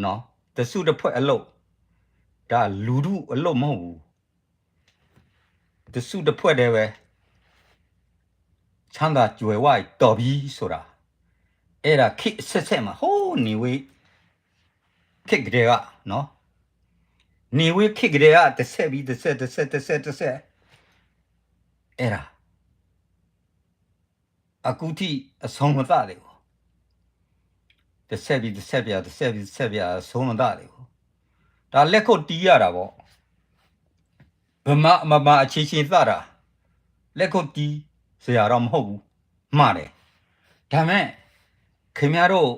နော်, တစ်စုတစ်ဖွဲ့အလုပ်, ဒါလူထုအလုပ်မဟုတ်ဘူး. တစ်စုတစ်ဖွဲ့တည်းပဲ, ချမ်းသာကြွယ်ဝ အံၤ တော်ပြီဆိုတာ အဲဒါ ခေတ်အဆက်ဆက်မှာ ဟိုး နေဝင်း ခေတ်ကတည်းကနော်, နေဝင်း ခေတ်ကတည်းက တစ်ဆက်ပြီးတစ်ဆက် တစ်ဆက် တစ်ဆက် တစ်ဆက် အဲ့ဒါ အခုထိ အဆုံးမသတ်သေးဘူး, တစ်ဆက်ပြီးတစ်ဆက်ပြ တစ်ဆက်ပြီးတစ်ဆက်ပြ အဆုံးမသတ်သေးဘူး, ဒါလက်ခုပ်တီးရတာပေါ့, ဗမာဗမာအချင်းချင်းသတ်တာ, လက်ခုပ်တီးစရာတော့မဟုတ်ဘူး, မှားတယ်, ဒါပေမဲ့ ခင်ဗျားတို့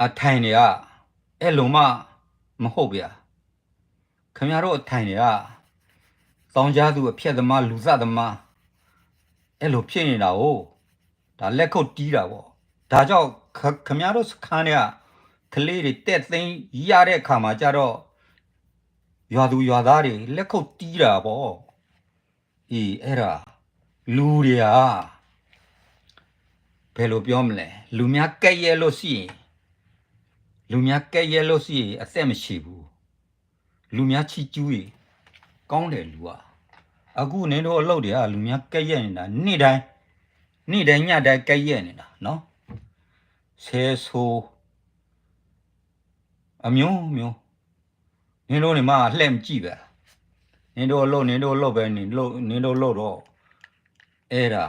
အထိုင်တွေက အဲ့လိုမှ မဟုတ်ဗျာ, ခင်ဗျားတို့အထိုင်တွေက သောင်းကျန်းသူ အဖျက်သမား လူသတ်သမား အဲ့လိုဖြစ်နေတာကို ဒါလက်ခုပ်တီးတာပေါ့, ဒါကြောင့် ခင်ဗျားတို့စခန်းတွေက ကလေးတွေ တက်သိမ်းရတဲ့အခါမှာကျတော့ ရွာသူရွာသားတွေ လက်ခုပ်တီးတာပေါ့, အီၤ အဲ့ဒါ လူတွေက ဘယ်လိုပြောမလဲ, လူများကပ်ရက်လို့ရှိရင်, လူများကပ်ရက်လို့ရှိရင် အသက်မရှိဘူး, လူများချီးကျူးရင် ကောင်းတယ်လူက, အခုနင်တို့အလုပ်တွေက လူများကပ်ရက်နေတာ နေ့တိုင်း နေ့တိုင်းညတိုင်း ကပ်ရက်နေတာနော်, ဆဲဆိုး အမျိုးမျိုး, နင်တို့နေမှ လှည့်မကြည့်ပဲ, နင်တို့အလုပ် နင်တို့အလုပ်ပဲ နင်တို့လုပ်တော့ အဲ့ဒါ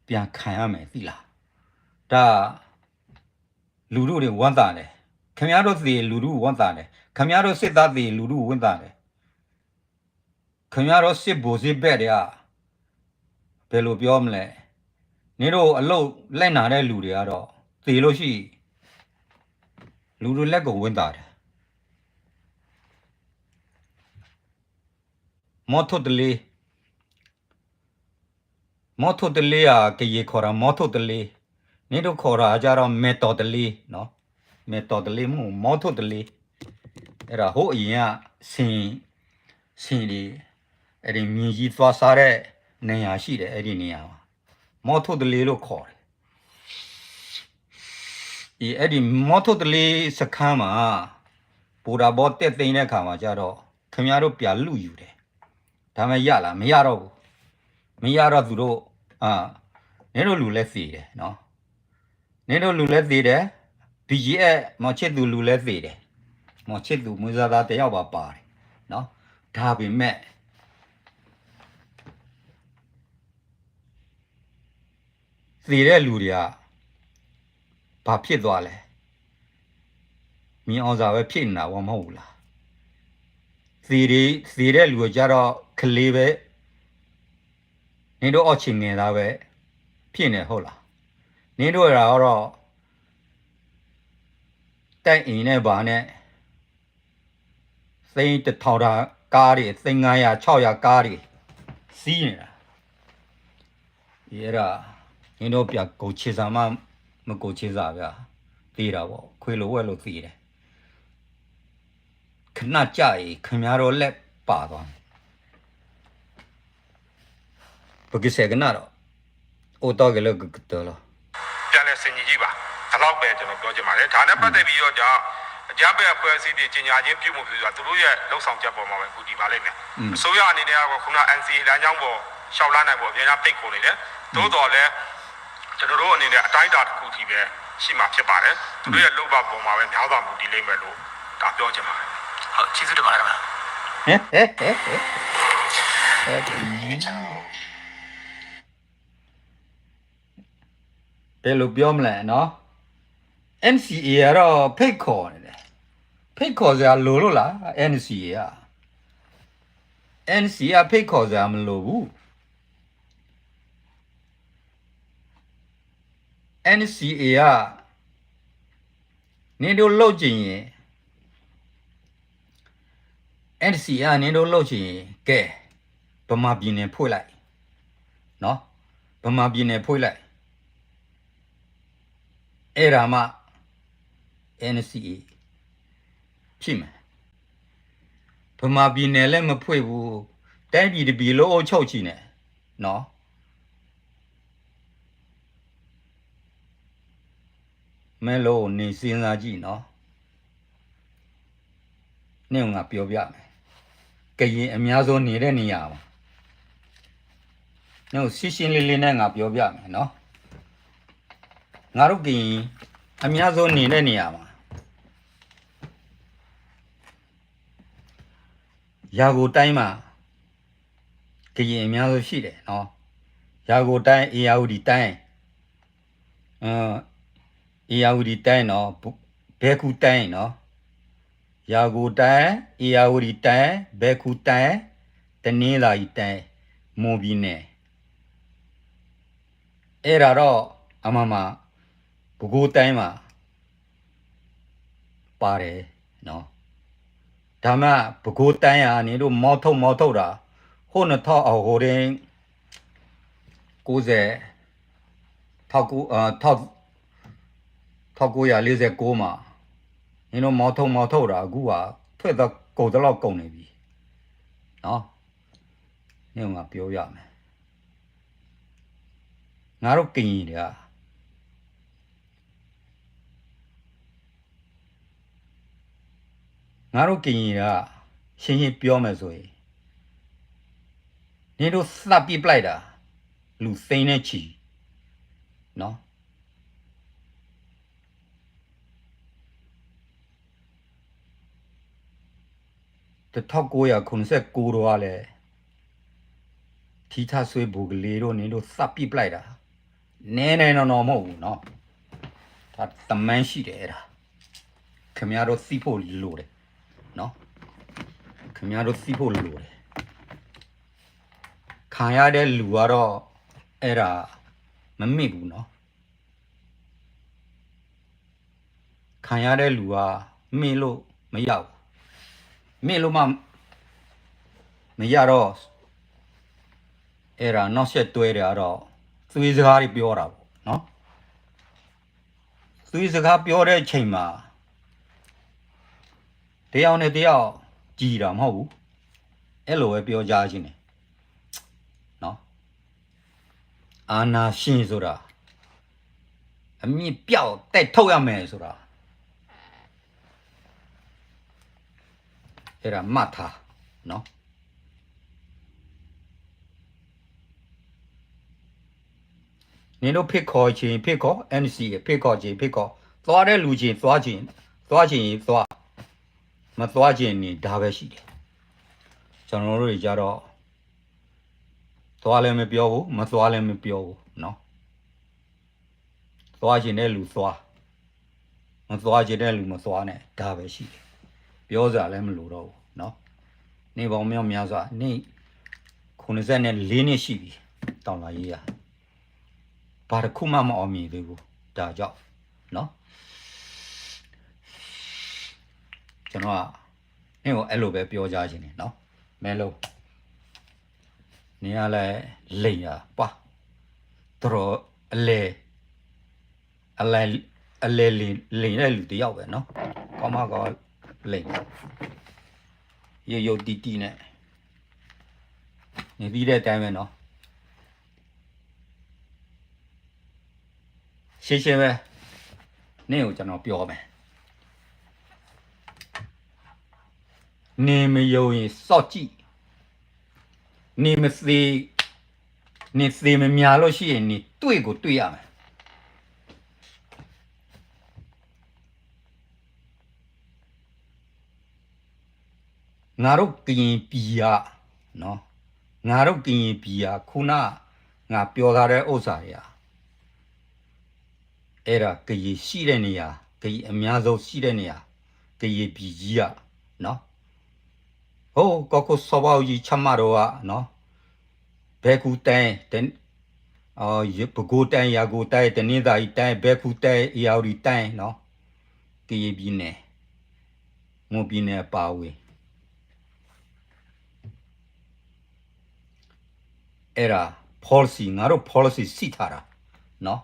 ပြန်ခံရမယ် သိလား, ဒါ လူထုတွေ ဝမ်းသာတယ်, ခင်ဗျားတို့သေ လူထု ဝမ်းသာတယ်, ခင်ဗျားတို့ စစ်သားသေ လူထု ဝမ်းသာတယ်, ခင်ဗျားတို့ စစ်ဗိုလ်စစ်ဘက်တွေက ဘယ်လိုပြောမလဲ, နင်တို့အလုပ်လိုက်နာတဲ့လူတွေကတော့ သေလို့ရှိရင် လူထုလက်ကိုဝင်တာတယ်, မော်ထိုတလေး, မော်ထိုတလေးက ကရင်ခေါ်တာ မော်ထိုတလေး, နင်တို့ခေါ်တာကျတော့ မယ်တော်တလေးနော်, မယ်တော်တလေး မဟုတ်ဘူး, မော်ထိုတလေး, အဲ့ဒါ ဟိုးအရင်က ဆင် ဆင်တွေ အဲ့ဒီမြေကြီးသွားစားတဲ့နေရာရှိတယ်, အဲ့ဒီနေရာမှာ မော်ထိုတလေးလို့ခေါ်တယ်, အီၤ အဲ့ဒီမော်ထိုတလေးစခန်းမှာ ဗိုလ်တပ်ဘီ တက်သိမ်းတဲ့အခါမှာကျတော့ ခင်ဗျားတို့ ပြန်လုယူတယ်, ဒါပေမဲ့ရလား, မရတော့ဘူး, မရတော့သူတို့ နင်တို့လူလည်းသေတယ်နော်, နင်တို့လူလည်းသေတယ်, ဘီကီအဲ မောင်ချစ်သူ လူလည်းသေတယ်, မောင်ချစ်သူ မွေးစားသားတစ်ယောက်ပါပါတယ်နော်, ဒါပေမဲ့ သေတဲ့လူတွေက ဘာဖြစ်သွားလဲ, မင်းအောင်လှိုင်ပဲ ဖြစ်နေတာပေါ့ မဟုတ်ဘူးလား, သေတွေ သေတဲ့လူကကျတော့ ကလေးပဲ, နင်တို့ အောက်ခြေငယ်သားပဲ ဖြစ်နေ ဟုတ်လား, နင်တို့ အဲ့ဒါကတော့ တိုက်အင်နဲ့ဘာနဲ့ သိန်းတစ်ထောင်တန်ကားတွေ သိန်းငါးရာ ခြောက်ရာ ကားတွေ စီးနေတာ, အဲ့ဒါ နင်တို့ ပြန်ကိုယ်ခြေစမှ မကိုယ်ခြေစပဲ သေတာပေါ့, ခွေးလိုဝက်လိုသေတယ်, ခဏကြာရင် ခင်ဗျားတို့ လက်ပါသွားမယ်, ပကဆဲးကနၣ်ဒီး အိၣ်တီၢ်က့ၤလၢကကတၢၢ်လီၤ. ပြန်လည်ဆင်ခြင်ကြည့်ပါ, ဒီလောက်ပဲ ကျွန်တော်ပြောချင်ပါတယ်, ဒါနဲ့ပတ်သက်ပြီးတော့ အကြမ်းဖက်အဖွဲ့အစည်းတွေ ကြေညာခြင်းပြုမှုဆိုတာ သူတို့ရဲ့လုပ်ဆောင်ချက်ပေါ်မှာပဲ မူတည်ပါလိမ့်မယ်, အစိုးရအနေနဲ့ကတော့ ခုန NCA လမ်းကြောင်းပေါ် လျှောက်လှမ်းနိုင်ဖို့ အမြဲတမ်းဖိတ်ခေါ်နေတယ်, သို့သော်လည်း ကျွန်တော်တို့အနေနဲ့ အတိုင်းအတာတစ်ခုထိပဲ ရှိမှာဖြစ်ပါတယ်, သူတို့ရဲ့လုပ်ရပ်ပေါ်မှာပဲ များစွာမူတည်လိမ့်မယ်လို့ ဒါပြောချင်ပါတယ်, ဟုတ်, ကျေးဇူးတင်ပါတယ်ခင်ဗျာ, ဘယ်လိုပြောမလဲနော်, NCA ကတော့ ဖိတ်ခေါ်နေတယ်, ဖိတ်ခေါ်စရာလိုလို့လား, NCA က NCA က ဖိတ်ခေါ်စရာမလိုဘူး, NCA က နင်တို့လုပ်ချင်ရင် NCA က နင်တို့လုပ်ချင်ရင် ကဲ ဗမာပြည်နယ်ဖွင့်လိုက်နော်, ဗမာပြည်နယ်ဖွင့်လိုက်, အဲ့ဒါမှ NCA ဖြစ်မယ်, ဗမာပြည်နယ်လည်းမဖွင့်ဘူး, တိုင်းပြည်တစ်ပြည်လုံးအုပ်ချုပ်ချင်တယ်နော်, မဲလုံးနေစဉ်းစားကြည့်နော်, နင့်ကိုငါပြောပြမယ်, ကရင်အများဆုံးနေတဲ့နေရာမှာ ရှင်းရှင်းလင်းလင်းနဲ့ ငါပြောပြမယ်နော်. ငါတို့ကရင်အများဆုံးနေတဲ့နေရာမှာ ရန်ကုန်တိုင်းမှာ ကရင်အများဆုံးရှိတယ်နော်. ရန်ကုန်တိုင်း၊ ဧရာဝတီတိုင်း၊ ဧရာဝတီတိုင်းနော်၊ ပဲခူးတိုင်းနော်၊ ရန်ကုန်တိုင်း၊ ဧရာဝတီတိုင်း၊ ပဲခူးတိုင်း၊ တနင်္သာရီတိုင်း၊ မွန်ပြည်နယ်၊ အဲ့ဒါတော့ အမှန်မှာ ပဲခူးတိုင်းမှာ ပါတယ်နော်. ဒါမှ ပဲခူးတိုင်းက နင်တို့ မောင်းထုတ် မောင်းထုတ်တာ ဟိုးနထောက်အဟိုးတဲ့ ကိုယ်စား ထောက်ကို- အာ- ထောက်- ထောက်ကိုရာလေးဆယ့်ကိုးမှာ နင်တို့ မောင်းထုတ် မောင်းထုတ်တာ အခုက ထွက်သကုန်သလောက်ကုန်နေပြီနော်. နင်တို့ ငါပြောပြမယ်. ငါတို့ကရင်တွေက ငါတို့ကရင်က ရှင်းရှင်းပြောမယ်ဆိုရင် နင်တို့ သတ်ပစ်ပလိုက်တာ လူသိန်းနဲ့ချီနော်. တစ်ထောင့်ကိုးရာခုနှစ်ဆယ့်ကိုးတုန်းကလည်း ထီးထီးစွဲ ဘိုကလေးတို့ နင်တို့ သတ်ပစ်ပလိုက်တာ နဲနဲနော်နော်မဟုတ်ဘူးနော်. ဒါသမိုင်းရှိတယ် အဲ့ဒါ ခင်ဗျားတို့ သိဖို့လိုတယ်နော်. ခင်ဗျားတို့ သိဖို့လိုတယ်. ခံရတဲ့လူကတော့ အဲ့ဒါ မမေ့ဘူးနော်. ခံရတဲ့လူက မေ့လို့မရဘူး. မေ့လို့မှ မရတော့ အဲ့ဒါ နောက်ဆက်တွဲတွေကတော့ သွေးစကားတွေပြောတာပေါ့နော်. သွေးစကားပြောတဲ့အချိန်မှာ တယောက်နဲ့တယောက် ကြည်တာမဟုတ်ဘူး. အဲ့လိုပဲပြောကြခြင်းတယ်နော်. အာဏာရှင်ဆိုတာ အမြစ်ပြတ်အောင် တိုက်ထုတ်ရမယ်ဆိုတာ အဲ့ဒါ မှတ်ထားနော်. နင်တို့ ဖိတ်ခေါ်ချင်ဖိတ်ခေါ်, NCA ဖိတ်ခေါ်ချင်ဖိတ်ခေါ်, သွားတဲ့လူချင်းသွားချင်, သွားချင်ရင်သွား, မသွားချင်ရင် ဒါပဲရှိတယ်. ကျွန်တော်တို့တွေကျတော့ သွားလည်းမပြောဘူး, မသွားလည်းမပြောဘူးနော်. သွားချင်တဲ့လူသွား, မသွားချင်တဲ့လူမသွားနဲ့, ဒါပဲရှိတယ်. ပြောစရာလည်းမလိုတော့ဘူးနော်. နှစ်ပေါင်းများစွာ, နှစ်ခုနှစ်ဆယ့်လေးနှစ်ရှိပြီ, တော်လှန်ရေးက ဘာတစ်ခုမှမအောင်မြင်သေးဘူး. ဒါကြောင့်နော်, ကျွန်တော်က နင့်ကိုအဲ့လိုပဲပြောကြားချင်တယ်နော်, မဲလုံး. နင်ကလည်း လိမ်တာ ပှၤ တရီၤ အလဲၤ အလဲၤ အလဲၤလိမ် လိမ်တဲ့လူတစ်ယောက်ပဲနော်. ကောင်းမကောင်း လိမ် ရုပ်ရုပ်တည်တည်နဲ့ နေသီးတဲ့အတိုင်းပဲနော်. ရှင်းရှင်းပဲ, နင့်ကိုကျွန်တော်ပြောမယ်. နေမယုံရင်စောင့်ကြည့်, နေမသေ, နေသေမမြင်လို့ရှိရင် နေတွေ့ကိုတွေ့ရမယ်. ငါတို့ကရင်ပြည်ကနော်, ငါတို့ကရင်ပြည်က ခုနငါပြောထားတဲ့ဥစ္စာတွေက အဲ့ဒါ ကရင်ရှိတဲ့နေရာ, ကရင်အများဆုံးရှိတဲ့နေရာ, ကရင်ပြည်ကြီးကနော်, ဟိုး ကီၢ်ခိၣ်စီၤဘၣ်အူကၠံ ချမှတ်တုန်းကနော်, ပဲခူးတိုင်း, တ- ပဲခူးတိုင်း, ရန်ကုန်တိုင်း, တနင်္သာရီတိုင်း, ပဲခူးတိုင်း, ဧရာဝတီတိုင်းနော်, ကရင်ပြည်နယ်, မွန်ပြည်နယ်အပါအဝင် အဲ့ဒါ policy, ငါတို့ policy ရှိထားတာနော်,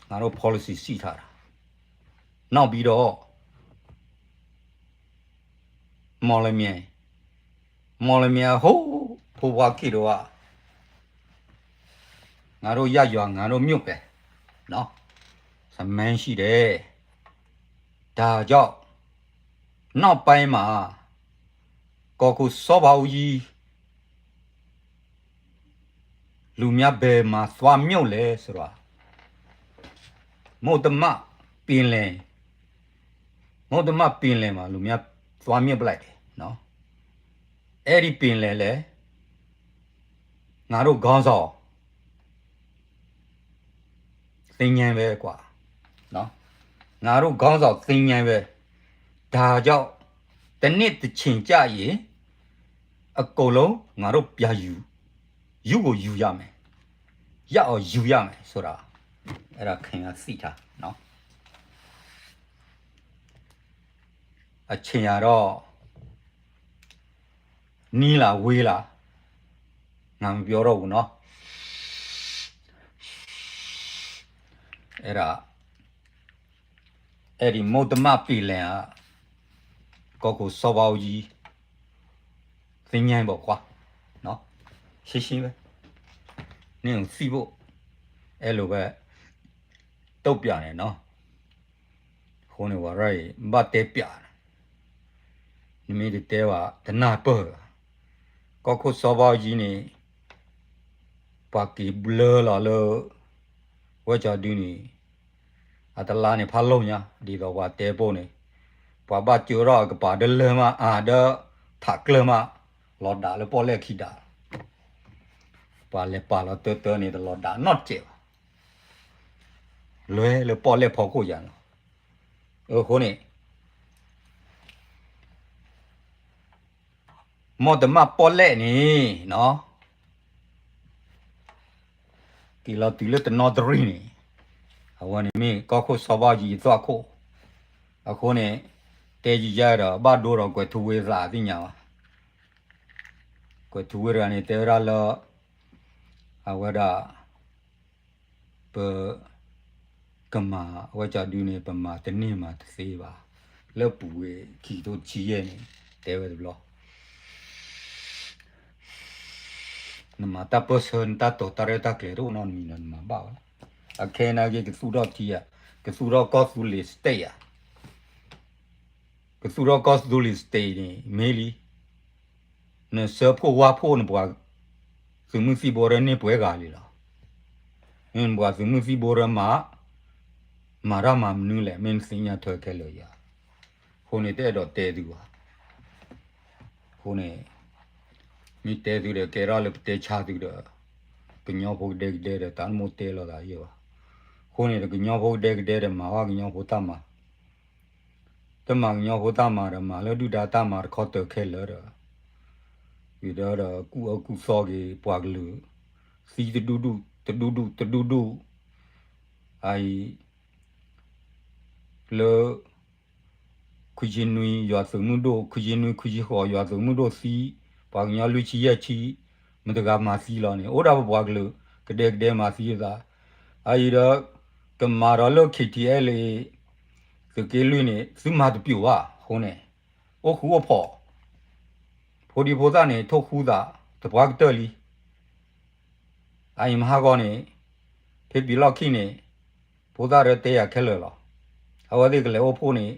ငါတို့ policy ရှိထားတာ. နောက်ပြီးတော့ မော်လမြိုင်, မော်လမြိုင် ဟိုး ဘိုးဘွားခေတ်တုန်းက ငါတို့ရပ်ရွာ, ငါတို့မြို့ပဲနော်, သမိုင်းရှိတယ်. ဒါကြောင့် နောက်ပိုင်းမှာ ကီၢ်ခိၣ်စီၤဘးအူကၠံ လူများဘယ်မှာသွားမြုပ်လဲဆိုတော့ မုတ္တမ ပင်လယ် မုတ္တမ ပင်လယ်မှာ လူများသွားမြုပ်လိုက်တယ်နော်. အဲ့ဒီပင်လယ်လဲ ငါတို့ခေါင်းဆောင် သင်္ချိုင်းပဲကွာနော်. ငါတို့ခေါင်းဆောင် သင်္ချိုင်းပဲ. ဒါကြောင့် တစ်နှစ်တစ်ချိန်ကျရင် အကုန်လုံး ငါတို့ပြန်ယူ ယူကိုယူရမယ်. ရအောင်ယူရမယ်ဆိုတာ အဲ့ဒါခင်ဗျားသိထားနော်. အချိန်ကတော့ နီးလားဝေးလား ငါမပြောတော့ဘူးနော်. အဲ့ဒါ အဲ့ဒီမုတ္တမပင်လယ်က ကီၢ်ခိၣ်စီၤဘးအူကၠံ သင်္ချိုင်းပေါ့ကွာနော်. ရှင်းရှင်းပဲ နင့်ကိုသိဖို့ အဲ့လိုပဲ တုံ့ပြန်တယ်နော်. အဃိန့ၣ် ဝဲရၢ်အံၤ ဘၣ်တဲပျး နမ့ၢ်တတဲဘၣ် တနၢ်ပၢၢ်ဘၣ်. ကီၢ်ခိၣ်စီၤဘးအူကၠံန့ၣ် ပှၤက့ၤဘျၢလီၤလၢ ဝဲကၠီဒုန့ၣ် အတလါန့ၣ်ဖးလိာ်ညါ ဒ်သိးပှၤတဲပိာ်န့ၣ် ပှၤဘၣ်ကၠိထီၣ်အကပၤဒီးလၢၢ်မး အါဒီး ထးကျၢၢ်မး လီၤဒၣ်လၢပီၣ်လဲၣ်ခံဒၣ် ပှၤလဲၤပာ်လီၤတၢတၢန့ၣ် တလီၤဒၣ်နီတစဲးဘၣ်. လဲၤလၢပီၣ်လဲၣ်ဖီခိၣ်ယၤလီၤ. အဃိန့ၣ် မုတ္တမပီၣ်လဲၣ်န့ၣ်နီၤ က့ၤလီၤတုၤလၢတနီသရံၣ်န့ၣ် အဝဲန့ၣ်မ့ၢ်ကီၢ်ခိၣ်စီၤဘးအူကၠံအသွၣ်ခိၣ်. အဃိန့ၣ် တဲယံာ်ယါဒီး ဘၣ်ဒိဒီးကွဲးထူဝ့သး သ့ၣ်ညါဘၣ်. ကွဲးထူဝ့တဂၤန့ၣ် တဲဝဲဒၣ်လၢ အဝဲဒၣ် ပကမၤ အဝဲကၠီဒုန့ၣ် ပမၤတန့ၢ်မၤတသ့ဘၣ်. လၢပူၤဝ့ၢ်ခံကထိတဆံယဲၢ်န့ၣ် တဲဝဲတဘျီ နမၤတၢ်ပၢၢ်ဆၢ နတၢ်တိာ်တၢ်ရဲၣ်တၢ်ကျဲၤတအိၣ်နီတမံၤဒီး နမၤဘၣ်ဝဲလီၤ. အခဲအံၤနာ်က့ ကသူၣ်ထီၣ်ထံဧါ, ကသူၣ်ထီၣ်ကီၢ်သူလ့ၤ state ဧါ, ကသူၣ်ထီၣ်ကီၢ်သူလ့ၤ state န့ၣ် မ့ၢ်လံ. နစၢဖှိၣ်ဝါဖှိၣ် နပှၤသုးမုၢ်သံၣ်ဘိရၢန့ၢ်ပှဲၤဂၤလံလီၤ. မ့ၢ်နပှၤသုးမုၢ်သံၣ်ဘိရၢမၤ မၤတၢ်မၤမနုၤလဲၣ် မ့ၢ်နသ့ၣ်ညါထွဲခဲလၢာ်ယၤ. အဃိန့ၣ် တအဲၣ်ဒိးတဲသုဘၣ်. အဃိန့ၣ် မ့ၢ်တဲသုဒီး ကဲထီၣ်လၢပတဲဆါသုဒီး ကညီဖိကဒဲကဒဲဒီး တၢ်နမိၢ်တဲလိာ်သးယဲၢ်ဘၣ်. အဃိန့ၣ်ဒီး ကညီဖိကဒဲကဒဲဒီး မၤဝဲကညီဖိတၢ်မၤ တမၤကညီဖိတၢ်မၤဒီး မၤလၢဒုၣ်ဒါတၢ်မၤတခီတၢၤခဲလၢာ်ဒီး ယဒီးဒီးကူၣ်အၢကူၣ်သီက့ၤပှၤကလုာ် သံတဒူၣ်ဒူၣ် တဒူၣ်ဒူၣ် တဒူၣ်ဒူၣ် အအံၤ လၢ ခွံဆံနွံ ယွၤသုးမုၢ်ဒိၣ် ခွံဆံနွံ ခွံဆံဃိး ယွၤသုးမုၢ်ဒိၣ်သံ ပှၤကညီလွံၢ်ဆံယဲၢ်ဆံ မတၤတဂၤမၤသံလီၤန့ၣ် အိၣ်ဒၣ်ပပှၤကလုာ် ကဒဲကဒဲမၤသံအသး အအံၤဒီး ကမၤဒီးလၢ ခ့ထံအဲလ်အ့ သုးက့လွံၢ်န့ၣ် သုမၤတပျိာ်ဘၣ်အဃိန့ၣ် အိၣ်ဃူအိၣ်ဖိး ဖိဒံဖိသၣ်န့ၣ် ထိၣ်ဃူသး တပှၢ်ကတၢၢ်လံ. အအံၤမဟါဂီၤန့ၣ် ဖဲပံၤလီၢ်ခံန့ၣ် ဖိသၣ်ရၢတဲယၤခဲလၢာ်လီၤ. အဝဲသ့ၣ်ကလဲၤအိၣ်ဖှိၣ်န့ၣ်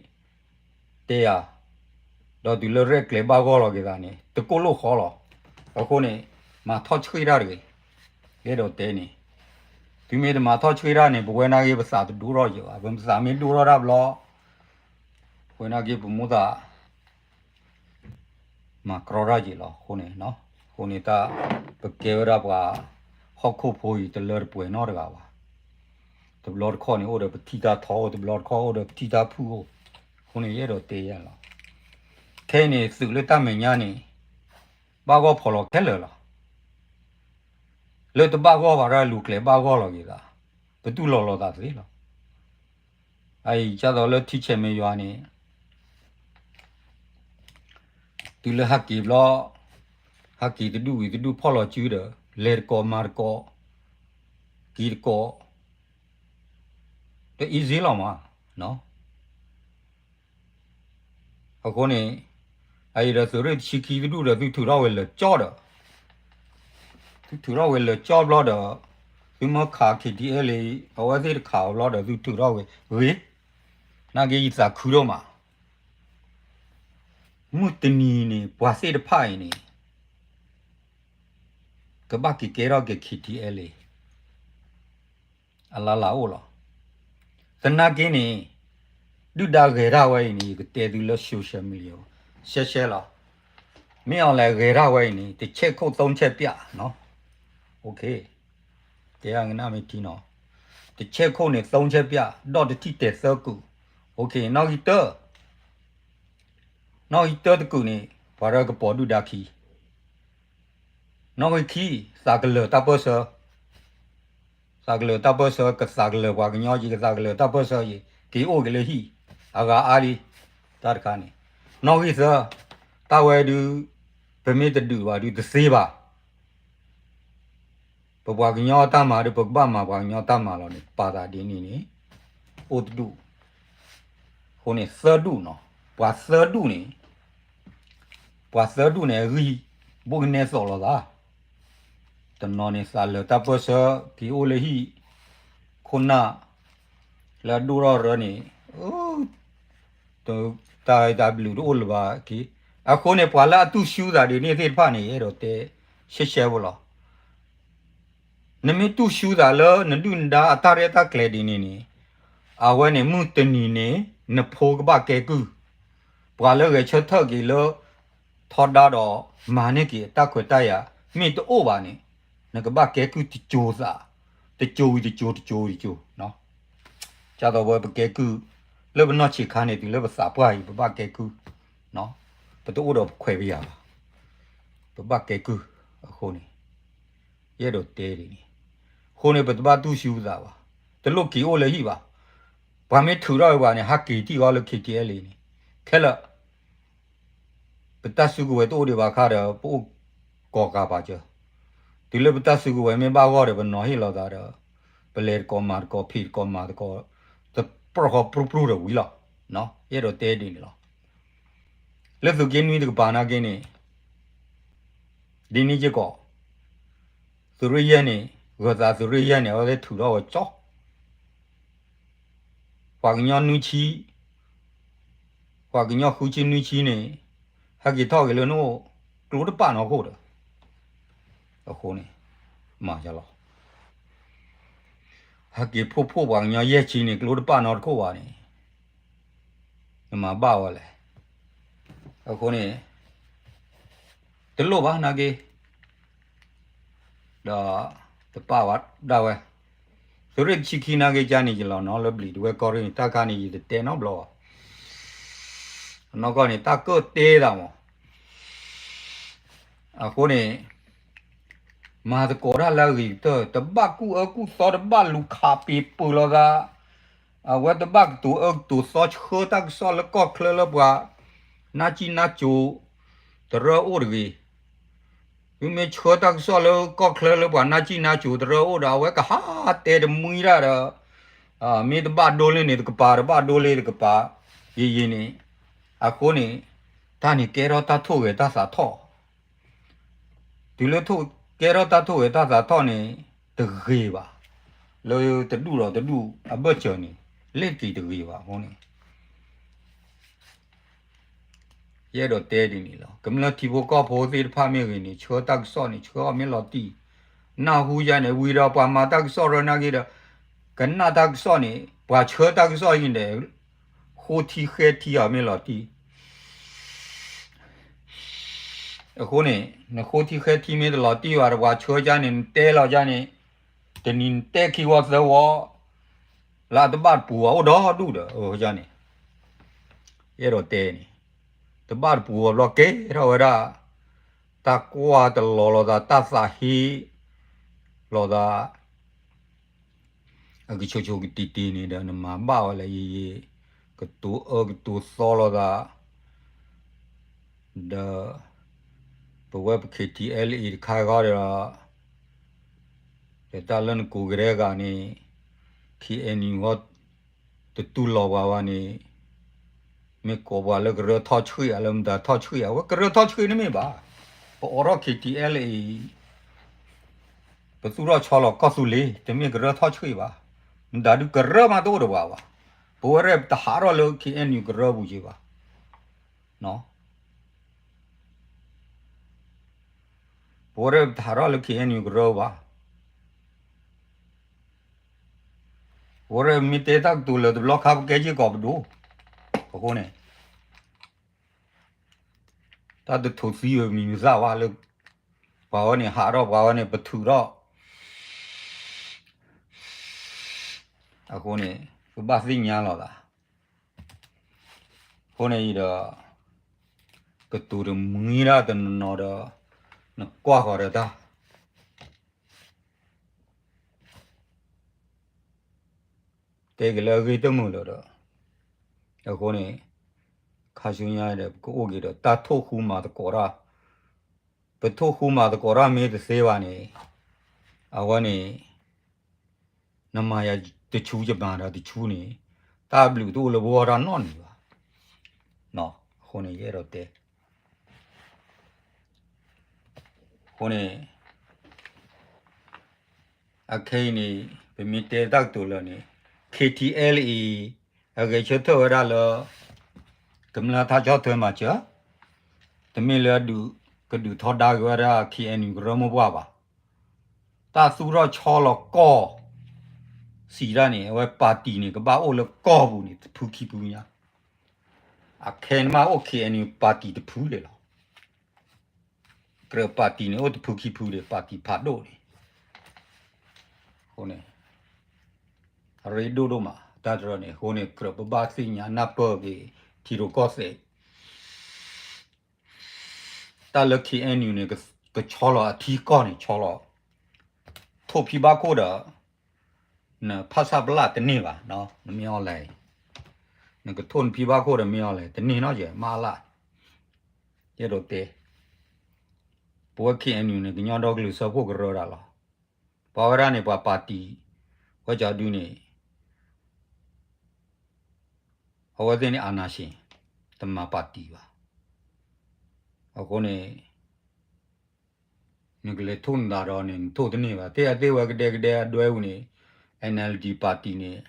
တဲယၤ ဒီးတုၤလၢရဲၣ်ကျဲၤဘၣ်ဂီၢ်လီၤက့ၤသးန့ၣ် တကိၢ်လိာ်ဃီလီၤ. အဃိန့ၣ် မၤထီၣ်ဆှ့ၣ်တၢ်တဂ့ၤ. ယအဲၣ်ဒိးတဲန့ၣ် သုမ့ၢ်တမၤထီၣ်ဆှ့ၣ်တၢ်န့ၣ် ပဝဲနာ်က့ ပသးတဒိၣ်ထီၣ်ယံၤဘၣ်. ပသးမ့ၢ်ဒိၣ်ထီၣ်တၢ်ဘျီ ပဝဲနာ်က့ ပမူသး မၤကြီတၢ်ယံၤလီၤ. အဃိန့ၣ် အဃိန့ၣ်တၢ် ပကဲဝဲဒၣ်ပှၤဟီၣ်ခိၣ်ဖိအံၤ တလၢတပှဲၤနီတဂၤဘၣ်. တဘျီတခီၣ်န့ၣ် အိၣ်ဒီးပထံၣ်တၢ်ထီ တဘျီတခီၣ်အိၣ်ဒီးပထံၣ်တၢ်ဖုၣ်အိၣ်. အဃိန့ၣ် ယအဲၣ်ဒိးတဲယၤလီၤ. ခဲအံၤန့ၣ် သုးလၢတၢ်မဲာ်ညါန့ၣ် ဘၣ်ဂီၢ်ဖိးလီၤခဲလၢာ်လီၤ. လၢတဘၣ်ဂီၢ်ဘၣ်ဒၣ်လူၤကျဲၤဘၣ်ဂီၢ်လီၤက့ၤသး ပတူၢ်လိာ်လိာ်သးသ့လီၤ. အအံၤ ကၢ်သိးလၢထံဆဲးမဲာ်ယွၤန့ၣ် တုၤလၢဟးက့ၤဘျီ ဟးက့ၤတဒူၣ်ဝံၤတဒူၣ်ဖီၣ်လီၤစုဒီး လဲၤတကိးမၤတကိး က့ၤတကိး တ easy လီၤမး. အဃိန့ၣ် အအံၤဒီးသုးရ့ၣ်တဆံခံတဒူၣ်ဒီး သုထုးထီၣ်ဝဲလၢာ်ကၠီဒီး သုထုးထီၣ်ဝဲလၢာ်ကၠီဘျီဒီး သုမ့ၢ်ခး ခ့ထံအဲလ့ အဝဲသ့ၣ်တခးအီၤဘျီဒီး သုထုးထီၣ်ဝဲဂ့ၤ နာ်က့ယသးခုဒိၣ်မး. မုၢ်တနံၤန့ၣ် ပှၤသ့ၣ်တဖၣ်အံၤန့ၣ် ကဘၣ်က့ၤကဲထီၣ်က့ၤ ခံထံအဲလ့ အလါလၤအိၣ်လီၤ. သနာ်က့န့ၣ် ဒုၣ်ဒါဂဲၤထၢၣ်ဝဲအံၤန့ၣ် ယကတဲသုလၢ social media ရှဲရှဲလီၤ. မ့ၢ်အီၤလဲၤဂဲၤထၢၣ်ဝဲအံၤန့ၣ် တစ်ချက်ခုတ် သုံးချက်ပြတ်နီၤ. တဲအကနၣ်မ့ၢ်ထံနီၤ. တစ်ချက်ခုတ်န့ၣ် သုံးချက်ပြတ် ဒီးတထံၣ်တဲသၢကုာ်. နီၣ်ဂံၢ်တၢ နီၣ်ဂံၢ်တၢတကုာ်န့ၣ် ပှၤရၢကပီၤဒုၣ်ဒါခံ နီၣ်ဂံၢ်ခံ သးကလၢၤတၢ်ပၢၢ်ဆၢ, သးကလၢၤတၢ်ပၢၢ်ဆၢ ကသးကလၢၤပှၤကညီက့ၤ ကသးကလၢၤတၢ်ပၢၢ်ဆၢက့ၤ က့ၤအိၣ်က့ၤလၢဟံၣ် အဂၤအါဒံး တၢ်တခါန့ၣ်. နီၣ်ဂံၢ်သၢ တၢ်ဝဲဒုး ပမ့ၢ်တဒုးဘၣ်ဒုးတသ့ဘၣ် ပပှၤကညီတၢ်မၤဒီး ပကဘၣ်မၤပှၤကညီတၢ်မၤလီၤန့ၣ် ပာ်သးဒ်န့ၣ်န့ၣ် အိၣ်တဒူၣ်. အဃိန့ၣ်သၢဒူၣ်နီၤ, ပှၤသၢဒူၣ်န့ၣ်, ပှၤသၢဒူၣ်န့ၣ် အဂံၢ်ဘိၣ်ကနဲသိးလိာ်သး. တနီၤန့ၣ် သးလၢာ်တၢ်ပၢၢ်ဆၢ က့ၤအိၣ်လၢဟံၣ် ခိၣ်နၢ် လၢအဒိၣ်ထီၣ်ရၢန့ၣ် တၢ်ဂ့ၢ်တၢ်ဘျုးတအိၣ်လၢၤဘၣ်က့ၤ. အဃိန့ၣ် ပှၤလၢအတူၢ်ဆူသးဒ်န့ၣ်သ့ၣ်တဖၣ်န့ၣ် အဲၣ်ဒိးတဲရှဲရှဲဖိလီၤ. နမ့ၢ်တူၢ်ဆူသးလၢနဒုၣ်နဒါအတၢ်ရဲၣ်တၢ်ကျဲၤဒ်န့ၣ်န့ၣ်, အဝဲန့ၣ်မုၢ်တနံၤန့ၣ် နဖိကဘၣ်ကဲကုၢ်, ပှၤလၢဂဲၤဆၢထၢၣ်က့ၤလၢ ထီဒါဒီးမၤန့ၢ်က့ၤအတၢ်ခွဲးတၢ်ယာ် မ့ၢ်တအိၣ်ဘၣ်န့ၣ်, နကဘၣ်ကဲကုၢ်တစိၤသး, တစိၤဝံၤတစိၤ တစိၤဝံၤတစိၤ ကၢ်သိးဝဲပကဲကုၢ် လၢပနီၢ်ဆံးခါန့ၣ် တုၤလၢပသးပှၢ်အံၤ ပဘၣ်ကဲကုၢ်, ပတအိၣ်ဒီးပခွဲးပယာ်ဘၣ်, ပဘၣ်ကဲကုၢ်အဃိန့ၣ်, ယအဲၣ်ဒိးတဲဒ်န့ၣ်, အဃိန့ၣ် ပတဘၣ်တူၢ်ဆူပသးဘၣ်, တလိၣ်က့ၤအိၣ်လၢဟံၣ်ဘၣ်, ပှၤမ့ၢ်ထုးထီၣ်ဝဲပှၤန့ၣ် ဟးက့ၤထံၣ်အီၤလၢ ခံထံအဲလ့ န့ၣ်, ခဲလၢာ် ပတၢ်စုကဝဲၤတအိၣ်ဒံးဘၣ်အခါဒီး ပအိၣ်ကိးကၤပာ်စၢၤ, တုၤလၢပတၢ်စုကဝဲၤမ့ၢ်ဘၣ်ဂီၢ်ဒီး ပနီၤဟ့ၣ်လီၤသးဒီး ပလဲၤတကိးမၤတကိး ဖံးတကိးမၤတကိး တပြီၢ်ဃီပြူၢ်ပြူၢ်ဒီးဝံၤလီၤ. ယအဲၣ်ဒိးတဲဒ်န့ၣ်လီၤ. လၢသုးက့နွံတကပၤနာ်က့န့ၣ် ဒ်န့ၣ်က့ၤကီး, သုးရ့ၣ်ယဲၢ်န့ၣ်, ဂၢၤသးသုးရ့ၣ်ယဲၢ်န့ၣ် အဝဲသ့ၣ်ထုးထီၣ်ဝဲကၠီ ပှၤကညီနွံဆံ, ပှၤကညီဃုဆံနွံဆံန့ၣ်, ဟဲက့ၤထီၣ်က့ၤလၢနအိၣ် ကျိတပာ်နီၢ်ခိၣ်ဒီး, အဃိန့ၣ်, မၤလီၤ, ဟဲက့ၤဖှိၣ်ဖှိၣ်ပှၤကညီယဲၢ်ဆံန့ၣ် ကျိတပာ်နီတခိၣ်ဘၣ်န့ၣ်, နမၤဘၣ်ဝဲလဲၣ်. အဃိန့ၣ်, တလိၣ်ဘၣ်နာ်က့ ဒီးတပာ်ဝဲဒၣ်ဝဲ, သုးရ့ၣ်တဆံခံနာ်က့ကါန့ၣ် ယလီၤနီၤလၢဘျံးဒဝဲၢ်ကီၢ်ရ့ၣ်န့ၣ် တၢ်ခါန့ၣ် ယတတဲနီတဘျီဘၣ်. အနီၢ်ကီၢ်န့ၣ် တၢ်ကၢၣ်တဲသးမး, အဃိန့ၣ် မၤသကိးတၢ်လၢအဂ့ၤကတၢၢ်, တဘၣ်ကူၣ်အၢကူၣ်သီ တဘၣ်လူၤခးပ့ၤပၢၤလိာ်သး, အဝဲတဘၣ်ကတိၤအၢကတိၤသီ ဆှၢတၢ်ကစီၣ်လၢကီၢ်ချၢလၢပှၤ နါစံၣ်နါစိၤ တရၢအိၣ်တဂ့ၤ. မ့မ့ၢ်ဆှၢတၢ်ကစီၣ်လၢကီၢ်ချၢလၢပှၤနါစံၣ်နါစိၤတရၢအိၣ်ဒီး အဝဲကဟးတဲတမှံတၢ်ဒီး, မ့ၢ်တဘၣ်ဒိလ့န့ၣ်တကပၤ တဘၣ်ဒိလ့တကပၤ, ယံာ်ယံာ်န့ၣ်, အဃိန့ၣ်, တၢ်န့ၣ်ကဲထီၣ်တၢ်ထိၣ်ဂဲၤတၢ်သးထီၣ် တုၤလၢကဲထီၣ်တၢ်ထိၣ်ဂဲၤတၢ်သးထီၣ်န့ၣ်, တဂ့ၤဘၣ်, လၢတဒူၣ်ဒီးတဒူၣ်အဘၢၣ်စၢၤန့ၣ်, လ့ၣ်တက့ၤတဂ့ၤဘၣ်အဃိန့ၣ်, ယအဲၣ်ဒိးတဲဒ်န့ၣ်လီၤ. ကမျၢၢ်ထံဖိကီၢ်ဖိသ့ၣ်တဖၣ်မ့ၢ်ဂ့ၤန့ၣ် ဆှၢတၢ်ကစီၣ်န့ၣ် ဆှၢအီၤမ့ၢ်လီၤတံၢ်, နၢ်ဟူယါန့ၣ် ဝံၤဒီးပှၤမၤတၢ်ကစီၣ်ရၢနာ်က့ဒီး, ကနၣ်တၢ်ကစီၣ်န့ၣ် ပှၤဆှၢတၢ်ကစီၣ်အံၤန့ၣ် ဃိထံဃဲထံအီၤမ့ၢ်လီၤတံၢ် အဃိန့ၣ် နဃိထံဃဲထံမ့ၢ်တလီၤတံၢ်ဘၣ်ဒီး ပှၤဆှၢကါန့ၣ် နတဲလီၤကါန့ၣ်, တနံၤနတဲခံဝီသၢဝီ, လၢအတဘၣ်တပူၤဘၣ်အိၣ်ဒီဒူၣ်ဒီး အန့ၣ်, ယအဲၣ်ဒိးတဲန့ၣ်, တဘၣ်တပူၤဘၣ်ဘျီကဲထီၣ်ဝဲဒၣ်, တၢ်ကွၢ်တလီၤလိာ်သး တၢ်သးဟ့လိာ်သး အကဆိးဆိးကတံာ်တံာ်န့ၣ်ဒီး နမၤဘၣ်ဝဲလၢယံာ်ယံာ်, ကတိၤအၢကတိၤသီလိာ်သး, ဒီး ပဝဲပ ခံထံအဲလ်အ့ တခါဃီဒီး, ဒီးတၢ်လၢနကိးကဒါက့ၤန့ၣ်, ခံအဲၣ်ယူၣ် တတူၢ်လိာ်ပှၤဘၣ်န့ၣ်, မ့ၢ်ကိးပှၤလၢကရၢထီၣ်ဆှံဧါ လၢမတၤထီၣ်ဆှံဧါ, အဝဲကရၢထီၣ်ဆှံန့ၣ်မ့ၢ်ဘၣ်, ပအိးထီၣ် ခံထံအဲလ်အ့ ပသူၣ်ထီၣ်ဆီလီၤကီၢ်သူလ့ၤ တမ့ၢ်ကရၢထီၣ်ဆှံဘၣ်, မတၤဒုးကရၢမးတအိၣ်ဒီးပှၤဘၣ်, ပဝဲရဲၣ်ပတဟးထီၣ်လၢ ခံအဲၣ်ယူၣ် ကရၢပူၤက့ၤဘၣ်, နီၤ ပဝဲဒၣ်ပတဟးထီၣ်လၢ K N U ကရၢဘၣ်. ပဝဲဒၣ်မ့ၢ်တဲတၢ်ကတိၤလၢာ်တဘျီခါ ပကဲက့ၤကီၢ်ပဒိၣ်. အဃိန့ၣ် တၢ်တထိးသံဝဲမံၤမသၣ်ဝဲလၢ ပှၤဝဲန့ၣ်ဟးထီၣ် ပှၤဝဲန့ၣ်ပထုးထီၣ် အဃိန့ၣ် ပဘၣ်သ့ၣ်ညါလီၤသး. အဃိန့ၣ်အံၤဒီး ကတိၤတမှံဒၣ်တနီၤနီၤဒီး နကွၢ်ဃီၤဒီးတၢ် တဲက့ၤလၢအဂ့ၢ်တမုာ်လၢၤဒီး အဃိန့ၣ် ခါဆူညါဒီး ပကအိၣ်က့ၤဒီးတၢ်ထိၣ်ဃူမၤသကိးတၢ်, ပထိၣ်ဃူမၤသကိးတၢ်မ့ၢ်တသ့ဘၣ်န့ၣ် အဝဲန့ၣ် နမၤယၤတဆူယမၤဒီးတဆူန့ၣ် တၢ်ဘျုးတအိၣ်လၢပဂီၢ်တၢ်နီတမံၤဘၣ်. အဃိန့ၣ်ယအဲၣ်ဒိးတဲ အဃိန့ၣ် အခဲအံၤန့ၣ် ပမ့ၢ်တဲတၢ်ကတိၤလၢာ်န့ၣ် K T L A အဂဲၤဆၢထၢၣ်ဝဲဒၣ်လၢ ကမျၢၢ်ထါဆီၣ်ထွဲမၤစၢၤ, တမ့ၢ်လၢ ကဒုးထီဒါက့ၤဝဲဒၣ် K N U ကရၢမိၢ်ပှၢ်ဘၣ်. တၢ်သူၣ်ထီၣ်ဆီလီၤကီၢ် စံးဒၣ်န့ၣ် အဝဲပၣ်တံၣ်န့ၣ် ကဘၣ်အိၣ်လၢကီၢ်ပူၤန့ၣ် တဖုခံဖုညါ, အခဲန့ၣ်မးအိၣ် K N U ပၣ်တံၣ်တဖုဒံးလီၤ. ကြၢးပၣ်တံၣ်န့ၣ် အိၣ်တဖုခံဖုဒံး ပၣ်တံၣ်ဖးဒိၣ်န့ၣ် အဃိန့ၣ် အရ့ဒိၣ်ဒိၣ်မး တၢ်တရၢန့ၣ် အဃိန့ၣ် ကြၢးပဘၣ်သ့ၣ်ညါနၢ်ပၢၢ်က့ၤ ထံရူၢ်ကီၢ်သဲး တၢ်လၢ K N U န့ၣ် ကဆီလီၤအထံကီၢ်န့ၣ် ဆီလီၤ ထိၣ်ဖံဘၣ်ခိၣ်ဒီး နဖၣ်ဆၣ်ပလၣ်တန့ၢ်ဘၣ်, နမ့ၢ်အီၤလဲၣ်, နကထိၣ်နဖံဘၣ်ခိၣ်ဒီးမ့ၢ်အီၤလဲၣ် တန့ၢ်နီတစဲး မ့ၢ်အလၣ်, ယအဲၣ်ဒိးတဲ, ပဝဲ K N U န့ၣ် ကညီဒီကလုာ်စၢဖှိၣ်ကရၢဒၣ်လီၤ. ပှၤဝဲဒၣ်န့ၣ် ပှၤပၣ်တံၣ် ဝဲကၠီဒုန့ၣ် အဝဲသ့ၣ်န့ၣ် အာဏာရှင် တမၤပၣ်တံၣ်ဘၣ်. အဃိန့ၣ် နကလဲၤထိၣ်နသးဒီးန့ၣ် နထိၣ်တန့ၢ်ဘၣ်. သ့ၣ်အသ့ၣ်ဝဲကဒဲကဒဲအဒွဲအူန့ၣ် N L D ပၣ်တံၣ်န့ၣ်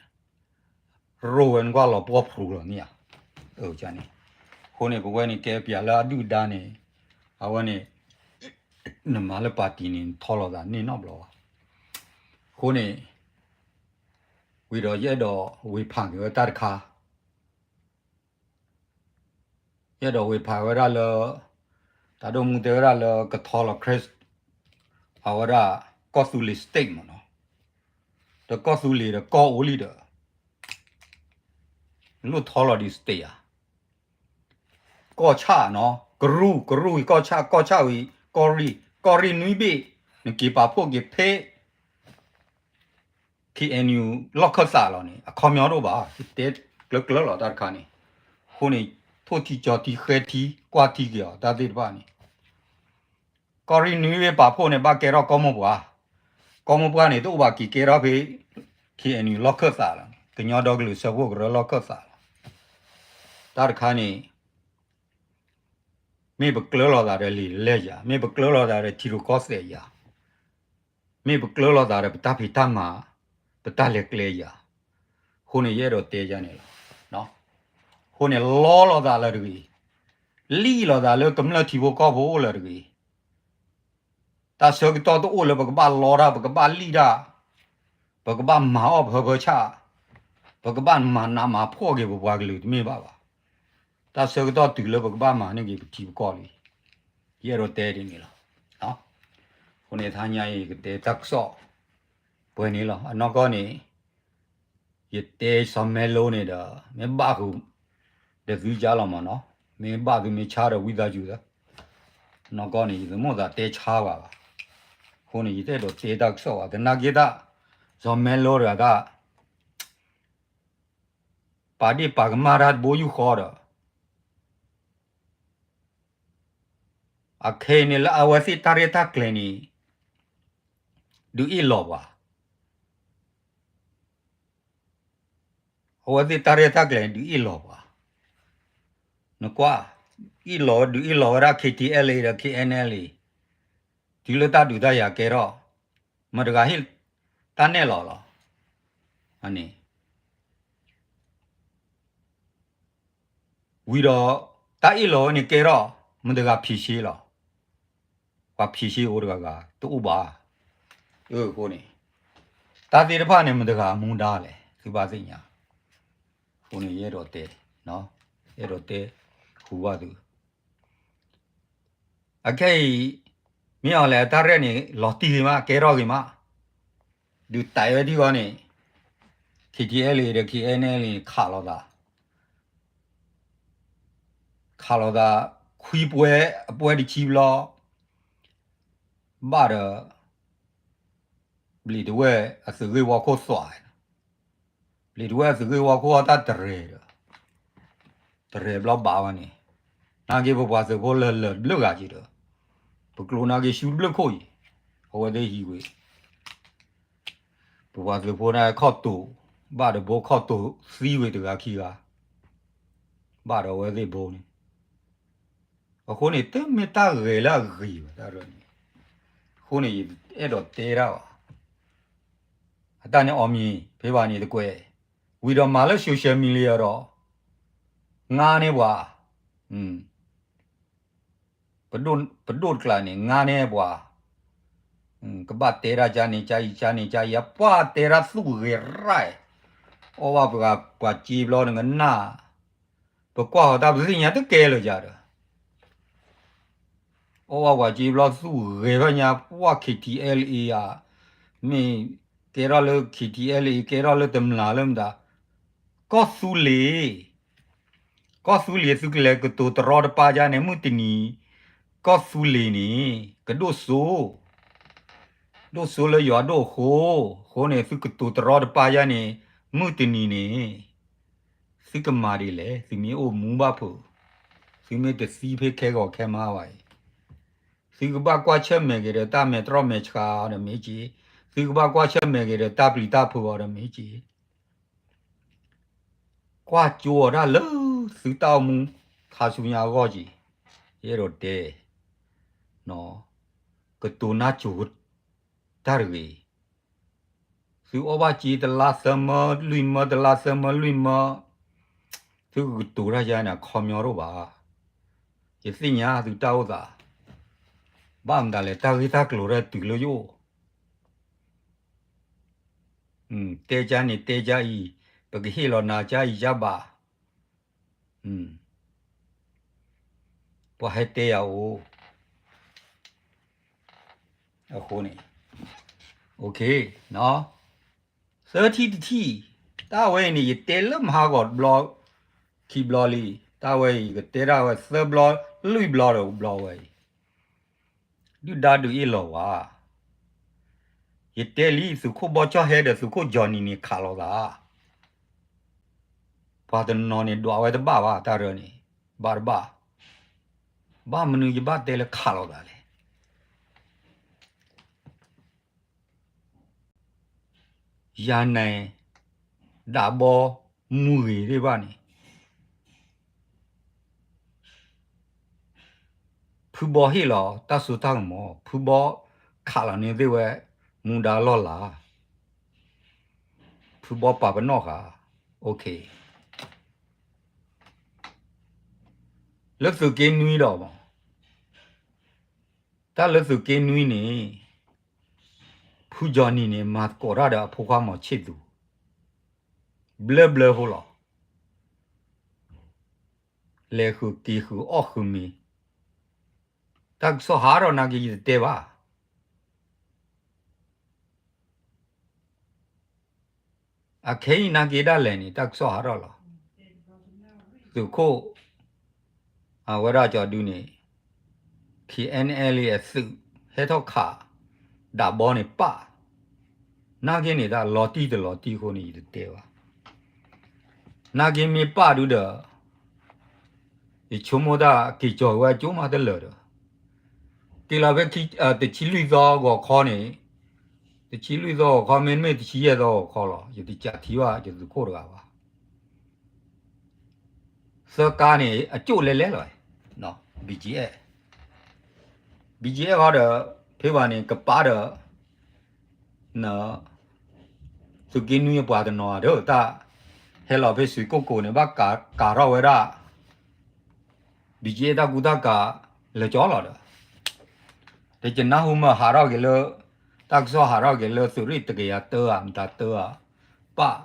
ရိၣ်ဝဲနကွၢ်လီၤပှီၢ်ဖရူလီၤန့ၣ်ဧါ. န့ၣ်, အဃိန့ၣ် ပဝဲန့ၣ်ကဲပၠးလၢအဒုၣ်အဒါန့ၣ် အဝဲန့ၣ် နမၤလၢပၣ်တံၣ်န့ၣ် နထီလီၤသးန့ၢ်နီတဘျီဘၣ်. အဃိန့ၣ် ဝံၤဒီးယအဲၣ်ဒိးဝ့ၤဖးက့ၤဝဲတၢ်တခါ ယအဲၣ်ဒိးဝ့ၤဖးဝဲဒၣ်လၢ တၢ်ဒိၣ်မူတဲဝဲဒၣ်လၢကထီလီၤ Chris အဝဲဒၣ် ကီၢ်သူလ့ၤ state မ့ၢ်နီၤ, ဒီးကီၢ်သူလ့ၤဒီးကီၢ်အိၣ်လံဒီး လိၣ်ထီလီၤဒံး state ဧါ. ကီၢ်ဆၣ်နီၤ, ကရူၢ်, ကရူၢ်ဝံၤကီၢ်ဆၣ်, ကီၢ်ဆၣ်ဝံၤကီၢ်ရ့ၣ်, ကီၢ်ရ့ၣ်နွံဘ့ၣ်, နက့ၤပာ်ဖှိၣ်က့ၤဖဲ K N U လီၢ်ခၢၣ်သးလီၤန့ၣ် အခီပညီတအိၣ်ဘၣ်, ယတဲကျၢၤကျၢၤလီၤတၢ်တခါန့ၣ်. အဃိန့ၣ် ထိၣ်ထံကၠီထံဃဲထံကွၢ်ထံက့ၤအီၤ တၢ်သ့ၣ်တဖၣ်န့ၣ် ကီၢ်ရ့ၣ်နွံဘ့ၣ်ပာ်ဖှိၣ်န့ၣ် ဘၣ်ကဲထီၣ်ကီၢ်မိၢ်ပှၢ်, ကီၢ်မိၢ်ပှၢ်န့ၣ် တအိၣ်ဘၣ်က့ၤကဲထီၣ်ဖဲ K N U လီၢ်ခၢၣ်သးလီၤန့ၣ်, ကညီဒီကလုာ်စၢဖှိၣ်ကရၢလီၢ်ခၢၣ်သးလီၤ. တၢ်တခါန့ၣ် မ့ၢ်ပကျၢၤလိာ်သးဒီးလံာ်လဲၢ်ယၤ, မ့ၢ်ပကျၢၤလိာ်သးဒီးထံရူၢ်ကီၢ်သဲးယၤ, မ့ၢ်ပကျၢၤလိာ်သးဒီးပတၢ်ဖံးတၢ်မၤ, ပတၢ်လဲၤကျဲယၤ, အဃိန့ၣ် ယအဲၣ်ဒိးတဲယၤန့ၣ်လီၤ. အဃိန့ၣ် လီလိာ်သးလၢတဂ့ၤ, လံၣ်လိာ်သးလၢကမျၢၢ်ထံဖိကီၢ်ဖိအိၣ်လၢတဂ့ၤ တၢ်ဆၢကတီၢ်တအိၣ်လၢပကဘၣ်လီတၢ်, ပကဘၣ်လံၣ်တၢ်, ပကဘၣ်မၤအီၣ်ပဟၢဖၢဆၣ်, ပကဘၣ်မၤနးမၤဖှီၣ်က့ၤပပှၤကလုာ်တမ့ၢ်ဘၣ်ဘၣ်. တၢ်ဆၢကတီၢ်တုၤလၢပကဘၣ်မၤန့ၢ်က့ၤပထံပကီၢ်လံ. ယအဲၣ်ဒိးတဲဒ်န့ၣ်လီၤ. အဃိန့ၣ် တဟါညါအံၤ ယကတဲတၢ်ကစီၣ်ပှဲၤန့ၣ်လီၤ. အနီၢ်ကီၢ်န့ၣ် ယတဲစီၤမဲလိန့ၣ်ဒီး မ့ၢ်ဘၣ်ဃုာ် ဒီးသုကၢ်လီၤမးနီၤ, မ့ၢ်ဘၣ်သုမ့ၢ်ဆါဒီးဝံသးစူၤသၢ. နီၢ်ကီၢ်န့ၣ် ယတမိၣ်သးတဲဆါဘၣ်ဘၣ်. အဃိန့ၣ် ယတအဲၣ်ဒိးတဲတၢ်ကစီၣ်ဘၣ်. သနာ်က့တၢ် စီၤမဲလိတဂၤတၢ် ပာ်ဒ့ၣ်ပာ်ကမၣ်တၢ်တဘိယူၢ်ဃီဒီး အခဲအံၤန့ၣ်လၢအဝဲသ့ၣ်တၢ်ရဲၣ်တၢ်ကျဲၤန့ၣ် ဒုးအ့ၣ်လိာ်ပှၤ အဝဲသ့ၣ်တၢ်ရဲၣ်တၢ်ကျဲၤန့ၣ် ဒုးအ့ၣ်လိာ်ပှၤ. နကွၢ် အ့ၣ်လိာ်ဝဲ ဒုးအ့ၣ်လိာ်ဝဲဒၣ် K T L A ဒီး K N L A တုၤလၢတၢ်ဒုးတၢ်ယၤကဲထီၣ် မတၤတဂၤဟ့ၣ်တၢ်နဲၣ်လီၤလီၤ. န့ၣ် ဝံၤဒီး တၢ်အ့ၣ်လိာ်ဝဲန့ၣ်ကဲထီၣ် မတၤတဂၤဖြေရှင်းလီၤ. ပှၤဖံးဆ့အိၣ်တဂၤဂၤ တအိၣ်ဘၣ်. အဃိန့ၣ် တၢ်သ့ၣ်တဖၣ်န့ၣ် မတၤတဂၤမူဒါလဲၣ် သုဘၣ်သ့ၣ်ညါ. အဃိန့ၣ် ယအဲၣ်ဒိးတဲ, ယအဲၣ်ဒိးတဲဃုာ်ဘၣ်သု အခဲအံၤ မ့ၢ်အီၤလဲၣ် အတၢ်ရဲၣ်န့ၣ် လီၤတံၢ်ဂ့ၤမး ကဲထီၣ်ဂ့ၤမး, ဒုးတၢ်ဝဲထံၣ်ဃီန့ၣ် KTLA ဒီး KNLA န့ၣ် ခးလိာ်သး, ခးလိာ်သး ခွံပွဲ အပွဲတဆံဘျီ ဘၣ်ဒီး ဘျံးတဝဲၢ်အသုးဂ့ၢ်ဝီခိၣ်သွး, ဘျံးတဝဲၢ်အသုးဂ့ၢ်ဝီခိၣ်အတၢ်တရဲၤဒီး တရဲၤဘျီဘၣ်ဝဲန့ၣ်, နာ်က့ပပှၤသုးဖိလၢာ်လၢာ်တဘျုးဂၤက့ၤဒီး ပကျိနာ်က့ဆူတဘျုးခိၣ်အံၤ, အဝဲသ့ၣ်ဟံးကွံာ် ပပှၤသုးဖိန့ၣ်ခီၣ်တိာ်, ဘၣ်ဒီးဘိခီၣ်တိာ်သံဝံၤတဂၤခံဂၤ, ဘၣ်ဒီးအဝဲသ့ၣ်ဘိန့ၣ်, အဃိန့ၣ် တမ့ၢ်တၢ်ဂဲၤလၢအဂ့ၤဘၣ်တၢ်ရၢန့ၣ်, အဃိန့ၣ် ယအဲၣ်ဒိးတဲတၢ်ဘၣ်, အတၢ်န့ၣ်အီၤမံၤ ဖဲဘၣ်န့ၣ်တကွဲး, ဝံၤဒီးမၤလၢ social media ဒီး ငါန့ၢ်ပှၤ ပဒိၣ်တကျါန့ၣ် ငါန့ၢ်ပှၤ ကဘၣ်တဲတၢ်ကန့ၣ်ကအံၤ ကန့ၣ်ကအံၤ အပှၢ်တဲတၢ်သူၣ်ဂဲၤရၣ်, အီၣ်ဘၣ်ပှၤပှၤစ့ဘျီနကနၣ်, ပကွၢ်ဃီၤတၢ်ပသ့ၣ်ညါတကဲလၢၤယၤဒီး အီၣ်ဘၣ်ပှၤစ့ဘျီသူၣ်ဂဲၤဖဲညါ ပှၢ် KTLA ဧါ, မ့ၢ်ကဲထီၣ်လၢ KTLA ကဲထီၣ်လၢတမျၢ်လၢမတၤ, ကီၢ်သူလ့ၤ ကီၢ်သူလ့ၤသုကလဲၤကတိၤတရီတပါယါန့ၣ် မုၢ်တနံၤ ကီၢ်သူလ့ၤန့ၣ် ကဒိၣ်စိ ဒိၣ်စိလၢယွၤဒိၣ်အဃိ, အဃိန့ၣ် သုကတိၤတရီတပါယါန့ၣ် မုၢ်တနံၤန့ၣ် သုကမၤဒ်လဲၣ်, သုမ့ၢ်အိၣ်မူဘၣ်ဖုး, သုမ့ၢ်တသံဖဲခဲဂီၤခဲမါဘၣ်အံၤ, သုကဘၣ်ကွၢ်ဆၢၣ်မဲာ်က့ၤဒီးတၢ်မဲာ်တြီမဲာ်ဆှးအီၤဒီးမ့ၢ်က့, သုကဘၣ်ကွၢ်ဆၢၣ်မဲာ်က့ၤဒီးတၢ်ပျံၤတၢ်ဖုးအီၤဒီးမ့ၢ်က့ ကွၢ်ကၠိအီၤဒၣ်လၢသုတၢ်အိၣ်မူ ခါဆူညါအဂီၢ်က့ၤ, ယအဲၣ်ဒိးတဲ, ကတိၤနါစိၤတၢ်တဂ့ၤ, သုအီၣ်ဘၣ်စ့တလါသၢမၢလွံၢ်မၢ တလါသၢမၢလွံၢ်မၢ, သုကကတိၤတၢ်ယါန့ၣ် အခီပညီတအိၣ်ဘၣ်, ယသ့ၣ်ညါသုတၢ်အိၣ်သး, ဘၣ်မတၤလဲၣ် တၢ်ဂ့ၢ်တၢ်ကျိၤတၢ်တုၤလၢယအိၣ် တဲကါန့ၣ်တဲကါအံၤ, ပကဟ့ၣ်လီၤနၤကါအံၤကါဘၣ်, ပှၤဟဲတဲယၤအိၣ်, အဃိန့ၣ်, သၢထံၣ်တထံၣ်, တၢ်ဝဲအံၤန့ၣ် ယတဲလၢမဟါဂီၤတဘျီ, ခံဘျီလံ, တၢ်ဝဲအံၤ ယကတဲဒၣ်ဝဲသၢဘျီ, လွံၢ်ဘျီဒီးဘျီဝဲအံၤ ဒုၣ်ဒါဒုးအ့ၣ်လီၤဝဲ, ယတဲလံ သုးခိၣ်ဘီကၠီၣ်ဟဲဒီးသုးခိၣ်ကၠီၣ်နံၤန့ၣ်ခးလိာ်သး, ပှၤတနီၤန့ၣ် ဒွးဝဲတဘၣ်ဘၣ် တၢ်ရၢန့ၣ်, ဘၣ်တဘၣ်, ဘၣ်မနုၤယဘၣ်တဲလၢခးလိာ်သးလဲၣ် ယၤနဲၣ် ဒၣ်ဘီ မူဂ့ၤသ့ၣ်တဖၣ်န့ၣ်, ဖုဘီဟ့ၣ်လီၤ တၢ်စိတၢ်ကမီၤ, ဖုဘီခးလီၤန့ၢ်သ့ၣ်ဝဲ မူဒါလီၢ်လၤ, ဖုဘီပာ်ပနီၣ်ဃာ်, လၢသုးက့နွံဒီး တၢ်လၢသုးက့နွံန့ၣ်, ဖုကၠီၣ်နံၤန့ၣ် မၤသကိးတၢ်ဒီးအဖိခွါမီၤဆ့ၣ်သူး, ဘျၢဘျၢဖိလီၤ. လဲၤဃုာ်က့ၤဃုာ်အီၣ်ဃုာ်မ့ၤ, တၢ်ကစီၣ်ဟးထီၣ်နာ်က့ ယတတဲဘၣ်. အခဲအံၤနာ်က့ဒၣ်လဲာ်န့ၣ် တၢ်ကစီၣ်ဟးထီၣ်လီၤ. သုးခိၣ် အဝဲဒၣ်ကၠီၤဒုန့ၣ် KNLA အသုး ဟဲထီၣ်ခး ဒၣ်ဘီန့ၣ်ပၣ်, နာ်က့န့ၣ် တၢ်လီၤတံၢ်တလီၤတံၢ်အဃိန့ၣ် ယတတဲဘၣ်. နာ်က့မ့ၢ်ပၣ်ဒုဒီး ယဆိကမိၣ်တၢ်က့ၤကၠီၤဝဲကၠိမးတလၢာ်ဒီး က့ၤလီၤဖဲ တဆံလွံၢ်သီဂီၤခီန့ၣ်, တဆံလွံၢ်သီဂီၤခီ မ့တမ့ၢ်တဆံယဲၢ်သီဂီၤခီလီၤ. ယတကးထံဘၣ် ယသုးခိၣ်တဂၤဘၣ်. သၢကါန့ၣ် အကၠိၣ်လဲလဲလီၤ. BGF, BGF ဃီဒီး ဖဲဘၣ်န့ၣ် ကပၤဒီး သုးက့နွံအပှၤတနီၤဒီး တၢ်ဟဲလီၤဖဲစွ့ၤကိၣ်ကိၤန့ၣ် ဘၣ်ကးထီၣ်ဝဲဒၣ် BGF တၢ်ကူတၢ်ကၤလၢာ်ကၠီလီၤဒီး တကနၣ်ဟူမၢဟးထီၣ်က့ၤလၢ တၢ်ကစီၣ်ဟးထီၣ်က့ၤလၢသုးရ့ၣ်တကယၤတၢဧါ မတၤတၢဧါ ပၣ်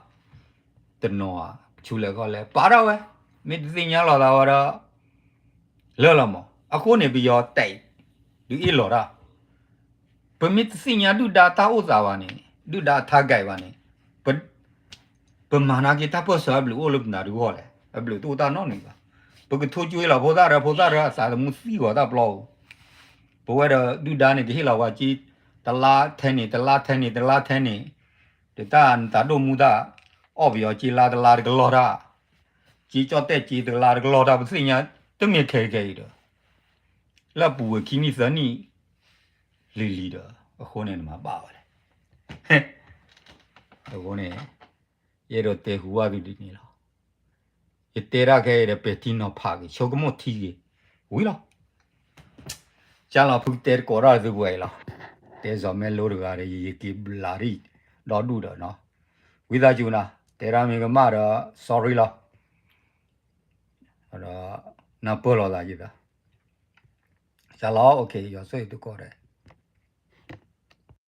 တနီၤဧါ ဆူလဲၣ်ခီလဲၣ် ပာ်ထီၣ်ဝဲ မ့ၢ်တသ့ၣ်ညါလီၤသးဝဲဒီး လၢလီၤမး အဃိန့ၣ် ပယီၤတဲာ် ဒုးအ့ၣ်လိာ်တၢ် ပမ့ၢ်တသ့ၣ်ညါဒုၣ်ဒါတၢ်အိၣ်သးဘၣ်န့ၣ် ဒုၣ်ဒါအထါဂဲၤဘၣ်န့ၣ် ပမၤနာ်က့တၢ်ပၢၢ်ဆၢအဘျုးအိၣ်လၢပနၤတဂီၢ်လဲၣ် အဘျုးတအိၣ်တၢ်နီတမံၤဘၣ်. ပကထိကွ့လီၤဖိသၣ်ဒီး ဖိသၣ်ဒီးအသးသမူသံဂီၤတၢ်ပျီဧိၤ, ပဝဲဒီးဒုၣ်ဒါန့ၣ် ကဟ့ၣ်လီၤပှၤက့ တလါထဲန့ၣ် တလါထဲန့ၣ် တလါထဲန့ၣ်, ဒ်တၢ်နသးဒိၣ်မူတၢ် အီၣ်ပယီၤက့လါတလါတကလီၢ်တၢ်, က့ကၠီၣ်တဲၣ်က့တလါတကလီၢ်တၢ် ပသ့ၣ်ညါ တမ့ၢ်ခဲကဲအံၤဒီး လၢအပူၤဝဲခံနံၣ်သၢနံၣ် လံၤလံၤဒီး အဃိန့ၣ်နမၤဘၣ်ဝဲလဲၣ်. အဃိန့ၣ် ယအဲၣ်ဒိးတဲဃုာ်ဝဲသုဒ်န့ၣ်လီၤ. ယတဲတၢ်ခဲအံၤဒီး ပဲာ်ထံနီၤဖးက့ၤ ဆိကမိၣ်ထံက့ၤ ဝံၤလီၤ. ကၢ်လီၤ ဖုကတဲတကိးတၢ်သုပှဲၤအံၤလီၤ. တဲစီၤမဲလိတဂၤဒီး ယက့ၤဘျးရံၣ်ဒီဒူၣ်ဒီးနီၤ, ဝံသးစူၤနၤ တဲတၢ်မ့ၢ်ကမၣ်ဒီး sorry လီၤ. ဒီးနၢ်ပၢၢ်လိာ်သးယသး ကၢ်လီၤ ယွၤဆိၣ်ဂ့ၤသုကိးဂၤဒဲး.